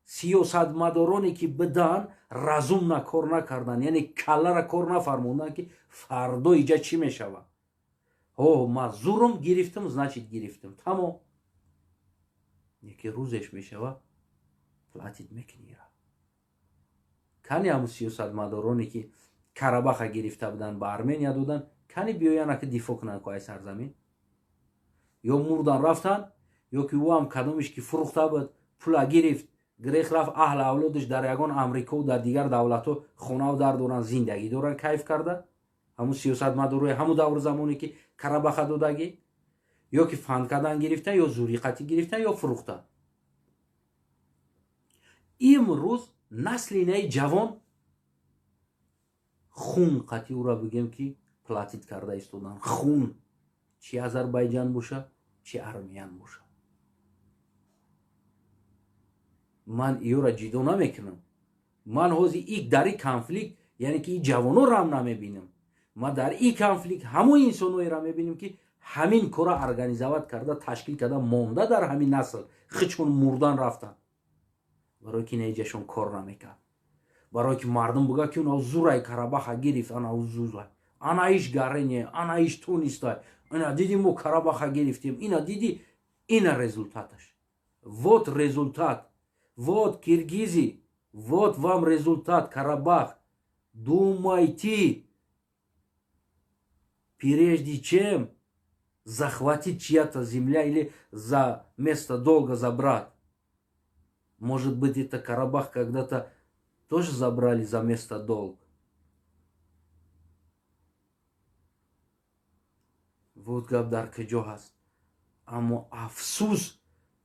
сиёсатмадороне ки бидан, разумна кор накарданд, яъне каллара кор нафармонданд, ки фардо иҷа чӣ мешавад. О, ма зурум гирифтам, значит гирифтам, тамом. Яке рӯзеш мешава, платить мекунира. Кани ҳамун сиёсатмадороне ки Карабаха гирифта буданд, ба Армения доданд, кани биёяна ки дифоъ кунанд ку ай сарзамин? Ё мурдан рафтанд, ё ки ӯ ҳам кадомиш ки фурӯхта буд, пула гирифт, грех рафт, аҳли авлодаш дар ягон Амрикову дар дигар давлатҳо хонаву дар доранд, зиндагӣ доранд, кайф карда. Ҳамун сиёсатмадорои ҳамун давру замоне ки Карабаха додагӣ, ё ки фанд кардан гирифта, ё зуриқатӣ гирифта, ё фурӯхта. Имрӯз насли наи ҷавон хун қатӣ ӯра бигем ки платить карда истодан. Хун чи Азарбайҷан боша, чи армиян боша, ман иёра ҷидо намекунам. Ман ҳозир ик дар и конфликт Яъне ки и ҷавонорам намебинам. Ма дар и конфликт ҳамон инсонҳоеро мебинем, ки ҳамин кора организовать карда, ташкил карда монда дар ҳамин насл, хичон мурдан рафтанд. Барое ки наиҷашон кор намекард. Барое ки мардум буга ки унав зурай Карабаха гирифт, ана зурай. Ана иш гарене, ана иш тунистай. Ина диди мо Карабаха гирифтем, ина диди, ина результаташ. Вот результат. Вот киргизи, вот вам результат Карабах. Думайте, прежде чем захватить чья-то земля или за место долго забрать. Может быть, это Карабах когда-то тоже забрали за место долг. Вот гап дар куҷо ҳаст. Аммо афсӯс,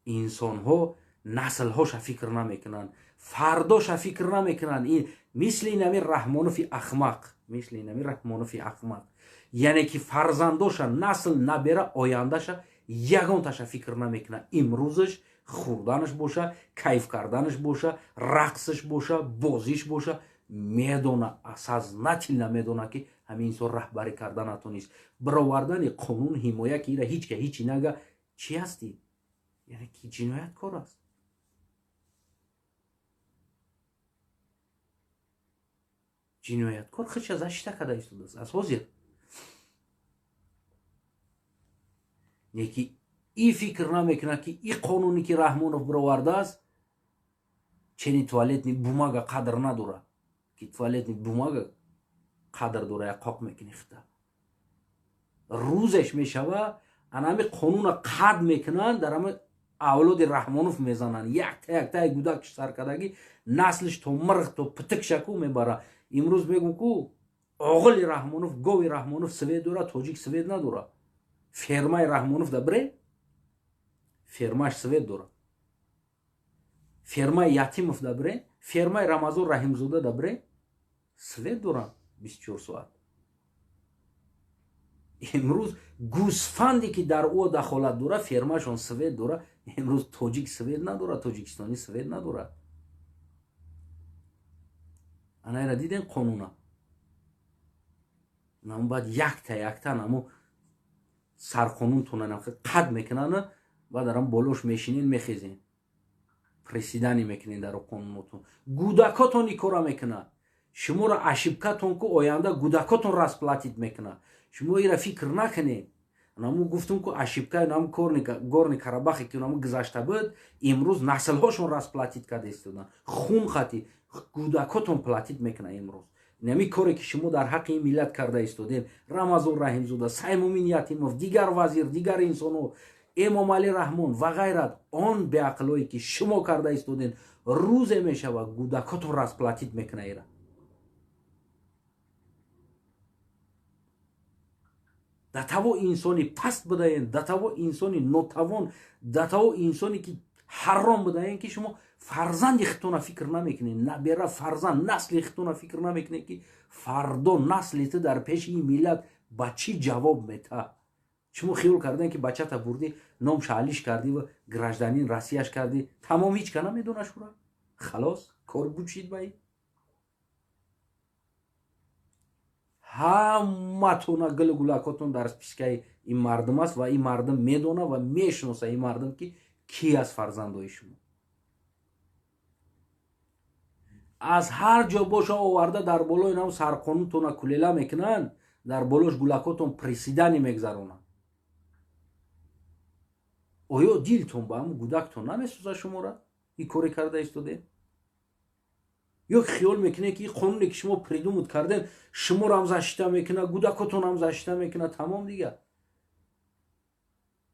инсонҳо наслҳоша фикр намекунанд, фардоша фикр намекунанд. Ин мисли инами Раҳмонофи ахмақ, мисли инами Раҳмонофи ахмақ, яъне ки фарзандоша, насл, набера, ояндаша ягонташа фикр намекунад. Имрӯзаш хӯрданаш боша, кайф карданаш боша, рақсаш боша, бозиш боша, медона, сознательно медона, ки ҳамин инсон раҳбарӣ карда натонист. Баровардани қонун ҳимоя, ки ира ҳеч ка ҳечи нага, чӣ ҳастӣ? Яъне ки ҷинояткор аст. Ҷинояткор худша защита карда истодааст аз ҳозир. Не ки и фикр намекунад, ки и қонуне ки Раҳмонов бировардааст, чени туалетный бумага қадр надорад, ки туалетный бумага қадр дора, як қоқ мекунӣ хита. Рӯзеш мешава, ана ҳами қонуна қад мекунанд, дар ҳами авлоди Раҳмонов мезананд, якта яктаи гудакш саркардагӣ, наслиш то мирғ, то питикшаку мебара. Имрӯз мегум ку оғили Раҳмонов, гови Раҳмонов свет дора, тоҷик свет надора. Фермаи Раҳмонов да бре, фермаш свет дора. Фермаи Ятимов да бре, фермаи Рамазон Раҳимзода да бре, свет доранд 24 соат. Имрӯз гӯсфанде ки дар ӯ дахолат дора, фермашон свет дора. Имрӯз тоҷик свет надорад, тоҷикистонӣ свет надорад. Анаира дидем қонуна. Наму баъд якта якта наму сарқонунтона қад мекунанд, баъд арам болош мешинен, мехезен, приседание мекунен дар қонунотон. Гудакотон и кора мекунад. Шуморо ошибкатон ку оянда гудакотон расплатить мекунад. Шумо ира фикр накунед. Наму гуфтум ку ошибкаи наму Горный Карабахе ки наму гузашта буд, имрӯз наслҳошон расплатить карда истоданд. Хун хати гудакотон платить мекунад имрӯз. Нами коре ки шумо дар ҳаққи ин миллат карда истодем, Рамазон Раҳимзода, Саймумин Ятимов, дигар вазир, дигар инсонҳо, Эмомалӣ Раҳмон ва ғайрат, он беақлое ки шумо карда истодем, рӯзе мешавад, гудакотон расплатить мекунад ира. Да таво инсони паст будаен, да таво инсони нотавон, да таво инсоне ки ҳаром будаен, ки шумо фарзанди хитона фикр намекунед, набера, фарзанд, насли хитона фикр намекунед, ки фардо насли ту дар пеши ин миллат ба чӣ ҷавоб мета. Шумо хиёл кардем, ки бачата бурдӣ, номша алиш кардӣ ва гражданин Россияш кардӣ, тамом, ҳеч ка намедона шура. Халос, кор бучид ба ин. Ҳаматона гилу гулакотон дар спискаи ин мардум аст ва ин мардум медона ва мешиноса ин мардум, ки ки аст фарзандои шумо. Аз ҳар ҷо боша оварда дар болои нам сарқонунтона кулела мекунанд, дар болош гулакотон приседание мегзаронанд. Оё дилтон ба ҳамн гудактон намесӯзад шумора ин коре карда истодем? Ё хиёл мекунед, ки ин қонуне ки шумо придумать кардем, шуморо ҳам защита мекунад, гудакотон ҳам защита мекунад, тамом дигар,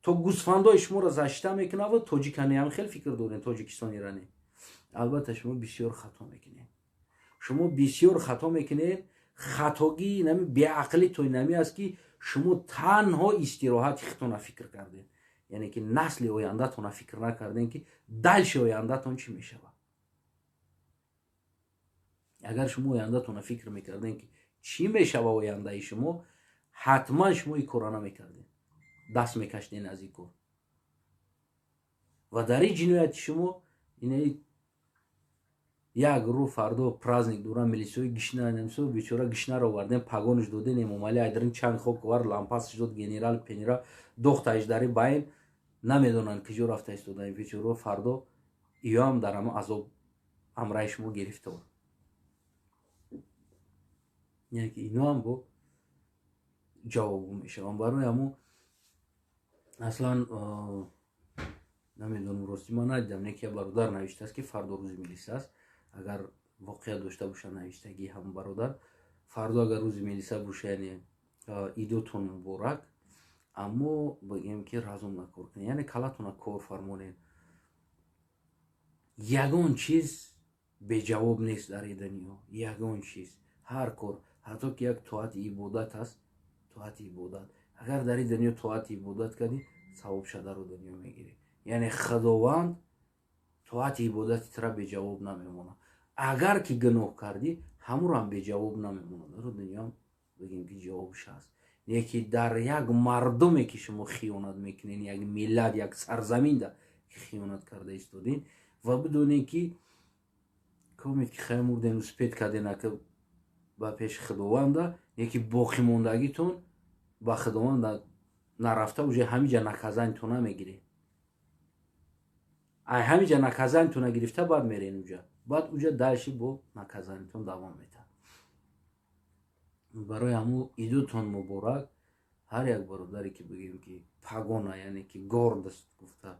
то гӯсфандои шуморо защита мекунад? Ва тоҷикане ҳам хел фикр дорем, тоҷикистониране. Албатта, шумо бисёр хато мекунед, шумо бисёр хато мекунед. Хатогии нами беақлӣ тои нами аст, ки шумо танҳо истироҳати худтона фикр кардед, яъне ки насли ояндатона фикр накардем, ки дальше ояндатон чӣ мешавад. Агар шумо ояндатона фикр мекардем, ки чӣ мешава ояндаи шумо, ҳатман шумо ин корро намекардем, даст мекашидем аз ин кор. Ва дар ин ҷинояти шумо инаи Як рӯ фардо праздник дора, милисои гишна намисо, бечора гишнаро овардем, пагониш додем, Эмомалӣ айдарин чанг хок овард, лампасш дод, генерал пенера дохтаиш дари байн, намедонанд киҷо рафта истодаем бечоро. Фардо иёам дар ҳама азоб ҳамраи шумо гирифтор, яъне ки иноам бо ҷавобгӯ мешаванд. Барои ҳамо аслан намедонам, рости ман надидам, не ки я бародар навиштааст, ки фардо рӯзи милиса аст. Агар воқеа дошта боша навиштагии ҳамон бародар, фардо агар рӯзи милиса боша, яъне идотон муборак. Аммо бигем, ки разумно кор кунед, яъне калатона кор фармонед. Ягон чиз беҷавоб нест дар ин дунё, ягон чиз. Ҳар кор, ҳатто ки як тоати ибодат аст, тоати ибодат, агар дар ин дунё тоати ибодат кардӣ, савобша дару дунё мегирӣ. Яъне Худованд тоати ибодати тура беҷавоб намемонад. Агар ки гуноҳ кардӣ, ҳамуро беҷавоб намемонад, дару дунёам бигем, ки ҷавобш ҳаст. Не ки дар як мардуме ки шумо хиёнат мекунед, як миллат, як сарзаминда ки хиёнат карда истодин, ва бидонед, ки комед, ки хай мурден, успеть карден ака ба пеши Худованда, яки боқимондагитон ба Худованда нарафта, уже ҳамиҷа наказание тон намегиред. Ай ҳамиҷа наказание тона гирифта, баъд мерен уҷа, баъд уҷа дальше бо наказание тон давом метаҳад. Барои ҳамун идутон муборак ҳар як бародаре, ки бигем, ки пагона, яъне ки гордость гуфта,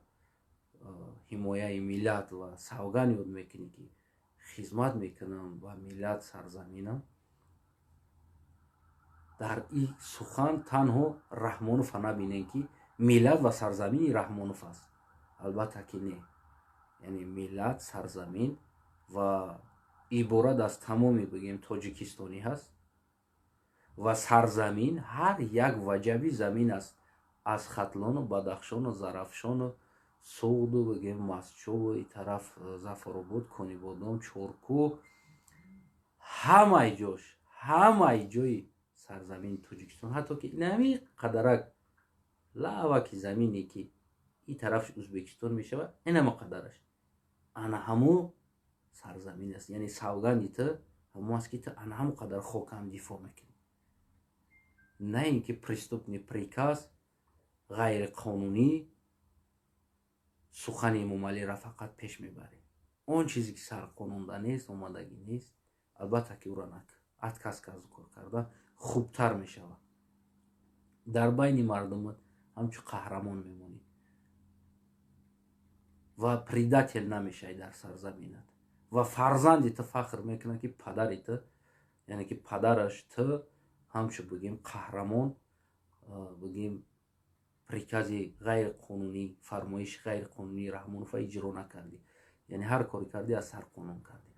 ҳимояи миллат ва савган ёд мекунӣ, ки хизмат мекунам ба миллат, сарзаминам. Дар ин сухан танҳо Раҳмонова набинем, ки миллат ва сарзамини Раҳмонов аст. Албатта ки не. Яъне миллат, сарзамин ва иборат аз тамоми, бигем, тоҷикистонӣ ҳаст ва сарзамин ҳар як ваҷаби замин аст, аз Хатлону Бадахшону Зарафшону Суғду, бигем, Мастчову и тараф Зафаробод, Конибодом, Чоркӯҳ, ҳамаи ҷош, ҳамаи ҷои сарзамини Тоҷикистон, ҳатто ки инами қадарак лаваки замине, ки и тарафш Ӯзбекистон мешавад, инама қадараш ана ҳамо сарзамин аст. Яъне савганди ту ҳамо аст, ки ту ана ҳамо қадар хокам дифоъ мекунӣ, на ин ки преступный приказ, ғайриқонунӣ сухани Эмомалиро фақат пеш мебарӣ. Он чизе ки сарқонунда нест, омадагӣ нест, албатта ки ӯро отказ кор кардан хубтар мешавад. Дар байни мардумат ҳамчун қаҳрамон мемонӣ ва предатель намешавӣ дар сарзаминат, ва фарзанди ту фахр мекунад, ки падари ту, яъне ки падараш ту ҳамчун, бигем, қаҳрамон, бигем, приказ и ғайриқонунӣ, фармоиши ғайриқонунии Раҳмонова иҷро накардӣ. Яъне ҳар коре кардӣ, аз сар қонун кардӣ.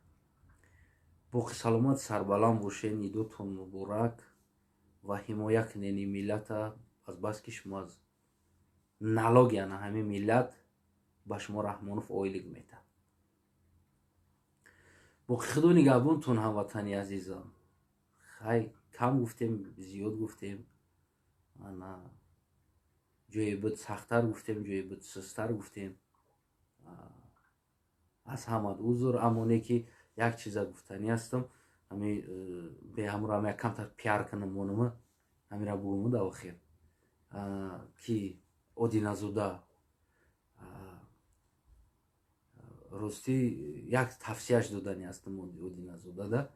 Боқи саломат, сарбаланд бошед, нидотон муборак ва ҳимоя кунед ин миллата, азбаски шумо аз налог и ана ҳамин миллат ба шумо Раҳмонов ойлик метаҳад. Боқи Худо нигаҳбонтон, ҳамватани азизам. Хай, кам гуфтем, зиёд гуфтем, ана ҷое буд сахттар гуфтем, ҷое буд сустар гуфтем, аз ҳамад узр. Аммо не ки як чиза гуфтанӣ ҳастам, ҳами беҳамро як камтар пиар кунам, монума ҳамира бугуму да охир, ки Одиназода, ростӣ, як тавсияш додани ҳастам Одиназодада.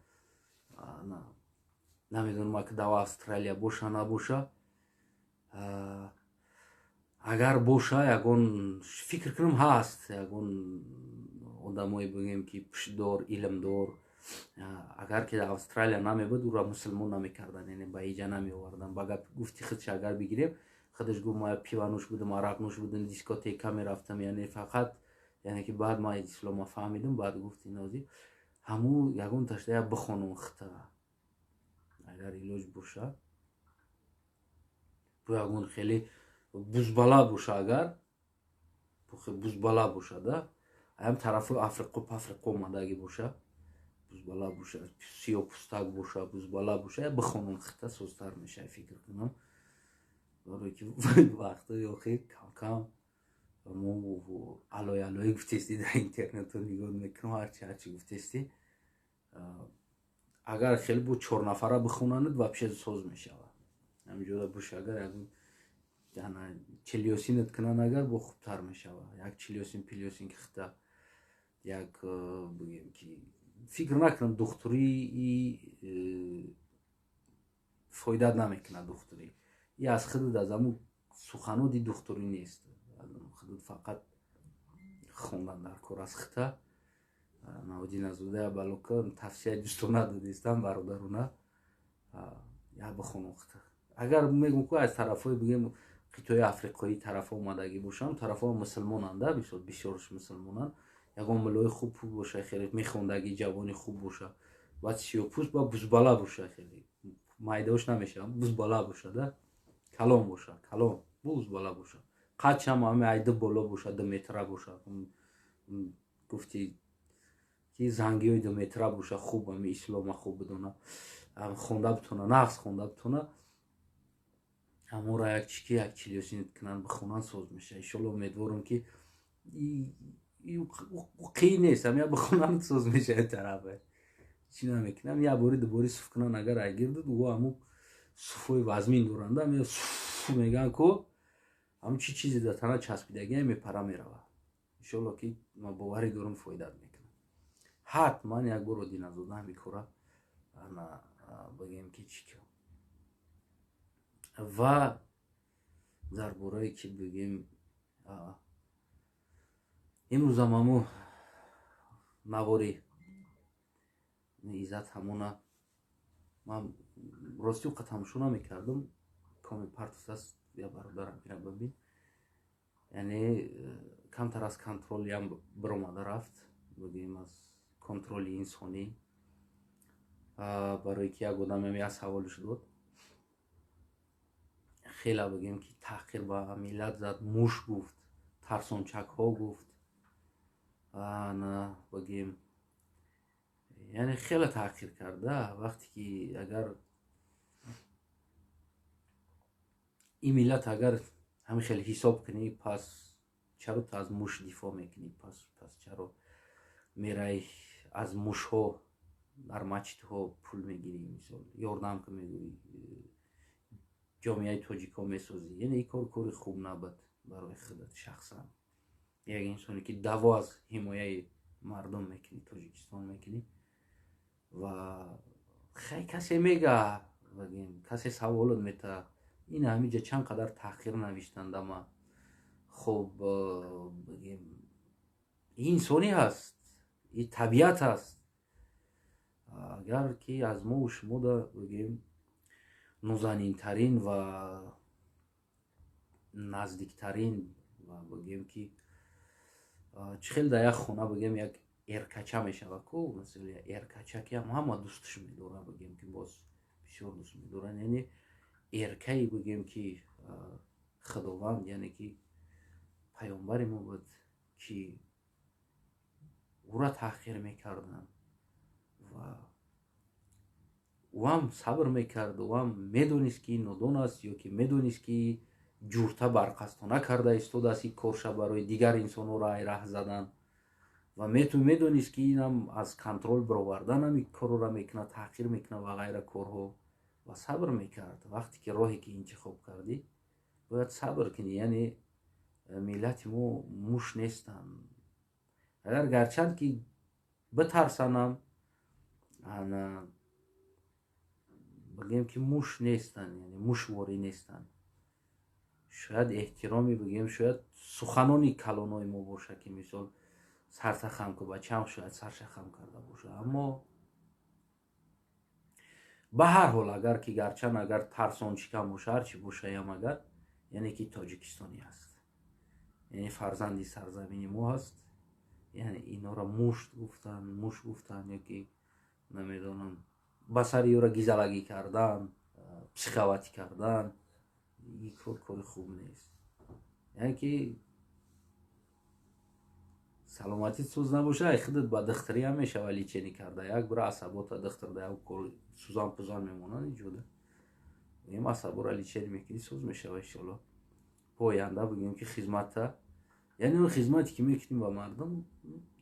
Намедонам, ак дава Австралия боша, набоша. Агар боша, ягон, фикр кунам, ҳаст ягон одамое, бигӯем, ки пуштдор, илмдор. Агар ки дар Австралия намебуд, ӯро мусулмон намекарданд, яъне ба иҷа намеоварданд. Ба гап гуфти худш агар бигирем, худаш гуфт: «Ма пиванӯш будам, арақнӯш будам, дискотека мерафтам». Яъне фақат, яъне ки баъд ма ислома фаҳмидам, баъд гуфт инози ҳаму ягон ташта я бихонум хита, агар илоҷ боша, бо ягон хеле бузбала боша, агар бузбала бошада, аям тарафи Африқо пафриқо омадагӣ боша, бузбала боша, сиёҳпӯстак боша, бузбала боша, я бихонум хита, созтар мешава, фикр кунам. Барое ки вақтҳои охир камкам Мо алой алой гуфтести, дар интернету нигоҳ мекунам, ҳарчи гуфтести. Агар хеле бо чор нафара бихонанад, вообще соз мешавад. Ҳамиҷода боша, агар челиосинат кунанд, агар бо хубтар мешавад. Як челиосин пилиосин ки хита як, бигем ки, фикр накунам, духтурии фоидат намекунад. Духтурӣ и аз худат, аз ҳамун суханоди духтурӣ нест, худат фақат хондан дар кор аз хита. Наводиназода балока тавсияи дӯстона додистам, бародарона, я бихонам хита. Агар мегум ку, аз тарафҳои, бигем, қитои африқоӣ тарафа омадагӣ бошам, тарафҳо мусулмонанда, бисёрш мусулмонанд, ягон мулои хуб боша, хеле мехондагӣ, ҷавони хуб боша, баъд сиёпӯст ба бузбала боша, хеле майдаош намешавам, бузбала боша да, калон боша, калон бузбала боша, қадшам ҳами айду боло боша, 2 метра боша, гуфти ки зангиҳои 2 метра боша, хуб ҳами ислома хуб бидона, хонда битона, нағз хонда битона, ҳамонро як чи ки як чилиосин кунанд, бихонанд, соз меша, иншолло. Умедворам, ки қиин нест, ҳам я бихонанд, соз меша. Тарафе чӣ намекунам, як бори дубори суф кунанд, агар айгирдуд, ӯ ҳамун суфҳои вазмин доранда, суф мегӯянд ку, ҳамун чи чизе дар тана часпидагия мепара, мерава. Иншолло, ки ман боварӣ дорам, фоидат мекунам. Ҳатман як бор Одиназода ҳами кора бигем ки чӣ ва дар борае ки бигем, имрӯзам ҳаму навори Иззат ҳамона ман рости уқа тамошо намекардам, коми партус аст, я бародарам ира бибин, яъне камтар аз контролиам биромада рафт, бигем, аз контроли инсонӣ, барое ки як одамам як саволш дод, хела, бигем ки, таҳқир ба миллат зад, муш гуфт, тарсончакҳо гуфт, на, бигем, яъне хеле таҳқир карда. Вақте ки агар ин миллат агар ҳамин хеле ҳисоб кунӣ, пас чаро ту аз муш дифоъ мекунӣ? Пас чаро мерай, аз мушҳо дар мачидҳо пул мегирӣ, мисол, ёрдам ки мегӯӣ, ҷомеаи тоҷикҳо месозӣ? Яъне ин кор кори хуб набуд барои худат шахсан, як инсоне ки даъво аз ҳимояи мардум мекунӣ, Тоҷикистон мекунӣ. Ва хай, касе мега, касе саволот мета, ин ҳамиҷа чанд қадар таҳқир навиштандама. Хуб, бигем, инсонӣ ҳаст, и табиат аст. Агар ки аз мову шумода, бигем, нузанинтарин ва наздиктарин ва, бигем ки, чӣ хел дар як хона, бигем, як эркача мешава ку, масалан, эркача ки ҳама дӯстш медорад, бигем ки, боз бисёр дӯст медоранд, яъне эркаи, бигем ки, Худованд, яъне ки паёмбари мо буд, ки ӯра таҳқир мекарданд ва ӯ ҳам сабр мекард, ӯ ҳам медонист, ки нодон аст, ё ки медонист, ки ҷурта барқастона карда истодааст ин корша барои дигар инсонҳоро айраҳ задан, ва медонист, ки инам аз контрол баровардан ҳами корро мекунад, таҳқир мекунад ва ғайра корҳо, ва сабр мекард. Вақте ки роҳе ки интихоб кардӣ, бояд сабр кунӣ. Яъне миллати мо муш нестанд. Агар гарчанд ки битарсанам, ана, бигем ки, муш нестанд, яъне мушворӣ нестанд. Шояд эҳтироми, бигем, шояд суханони калонои мо боша, ки мисол, сарта хам ку, бачам, шояд сарша хам карда боша. Аммо ба ҳар ҳол, агар ки гарчанд агар тарсончикам боша, ҳарчи бошаям, агар, яъне ки тоҷикистонӣ аст, яъне фарзанди сарзамини мо ҳаст, яъне инора мушт гуфтан, муш гуфтан ё ки намедонам, ба сари ёра гизалагӣ кардан, психоватӣ кардан, ин кор кори хуб нест. Яъне ки саломатит соз набоша, ай худат ба духтариам мешава лечение карда. Як бира асабота духтар да як кор сузан пузан мемонанд иҷода, бигем, асабора лечение мекунӣ, соз мешава, иншолло. По оянда, бигем ки, хизмата Яъне он хизмате, ки мекунӣ ба мардум,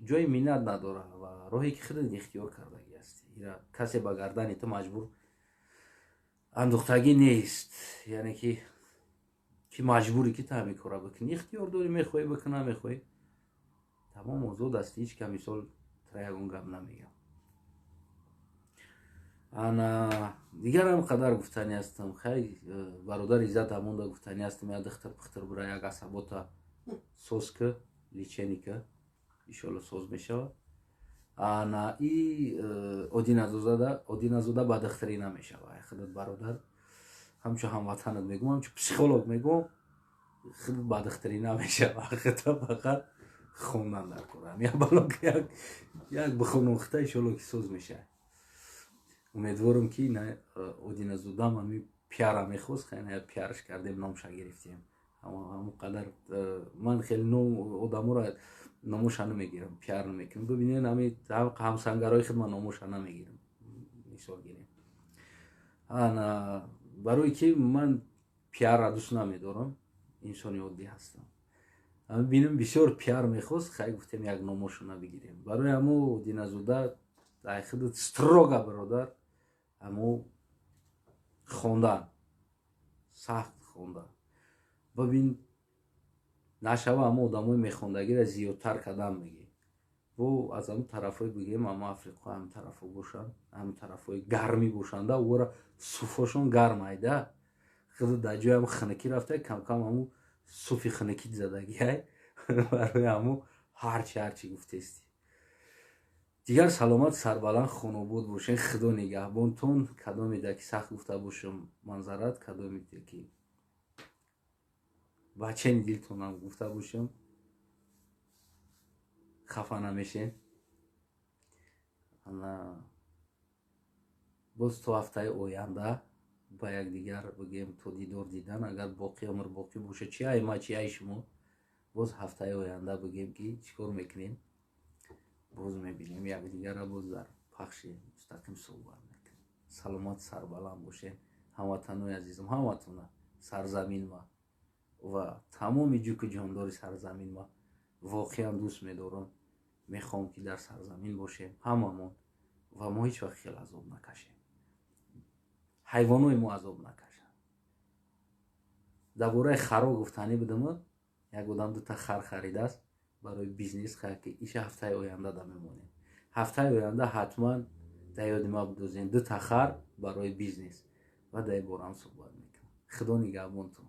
ҷои миннат надорад ва роҳе, ки худат ихтиёр кардагӣ ҳастӣ, ира касе ба гардани ту маҷбур андохтагӣ нест. Яъне ки маҷбурӣ, ки ту ҳамин кора бикунӣ. Ихтиёр дорӣ, мехоҳӣ бикун, намехоҳӣ, тамом, озод ҳастӣ. Ҳеҷ ка, мисол, тра ягон гап намегам. Ана дигарам қадар гуфтанӣ ҳастам. Хай, бародар Иззат, ҳамонда гуфтанӣ ҳастам: як духтар пухтар бура, як асабота соз ка, лечение ка, иншоалло, соз мешавад. Ана и Одиназода ба духтарӣ намешавад. Худат, бародар, ҳамчун ҳамватанат мегӯм, ҳамчун психолог мегӯм, худат ба духтарӣ намешавад. Хита фақат хондан дар корам, як бало як бихонум хита, иншоалло, ки соз мешавад. Умедворам, ки на Одиназодам ҳами пиара мехост. Хайна, пиарш кардем, номша гирифтем. Ҳамон қадар ман хеле ном одаморо номоша намегирам, пиар намекунам. Бибинед, ҳами ҳамсангарои худ ман номоша намегирам, мисол гирем. Ана барое ки ман пиарра дӯст намедорам, инсони оддӣ ҳастам. Бинем, бисёр пиар мехост. Хай, гуфтем, як номошона бигирем. Барои ҳамо, Одиназода, ай худат строго, бародар, ҳамо хондан, сахт хондан. Бибин, нашава, ҳамо одамои мехондагиро зиёдтар кардан мегӣ. Бо аз ҳамн тарафҳои, бигем, ҳама Африқо, ҳам тарафҳо бошанд, ҳам тарафҳои гармӣ бошанда, ора суфошон гарм айда. Худ дар ҷои ҳам хунукӣ рафта, камкам ҳаму суфи хунукӣ задагиай. Барои ҳаму ҳарчи гуфтести. Дигар саломат, сарбаланд, хонобод бошен. Худо нигаҳбонтон. Кадомеда ки сахт гуфта бошам, манзарат, кадомеде ки бачени дилтонам гуфта бошам, хафа намешен. Ана боз то ҳафтаи оянда ба якдигар бигем то дидор дидан, агар боқӣ умр боқӣ боша, чи ай ма, чи ай шумо. Боз ҳафтаи оянда бигем, ки чӣ кор мекунем, боз мебинем якдигарра, боз дар пахши мустақим суҳбат мекунем. Саломат, сарбаланд бошем, ҳамватанои азизам. Ҳаматона, сарзаминма ва тамоми ҷуку ҷондори сарзаминма воқеан дӯст медорам. Мехоҳам, ки дар сарзамин бошем ҳамамон ва мо ҳеҷ вақт хел азоб накашем, ҳайвонои мо азоб накашанд. Дар бораи харо гуфтанӣ будам. Як одам дута хар харидааст барои бизнес. Ки иша ҳафтаи оянда да мемонем. Ҳафтаи оянда ҳатман дар ёди ма бидозем: дута хар барои бизнес, ва дар ин борам суҳбат мекунам. Худо нигаҳбонтон.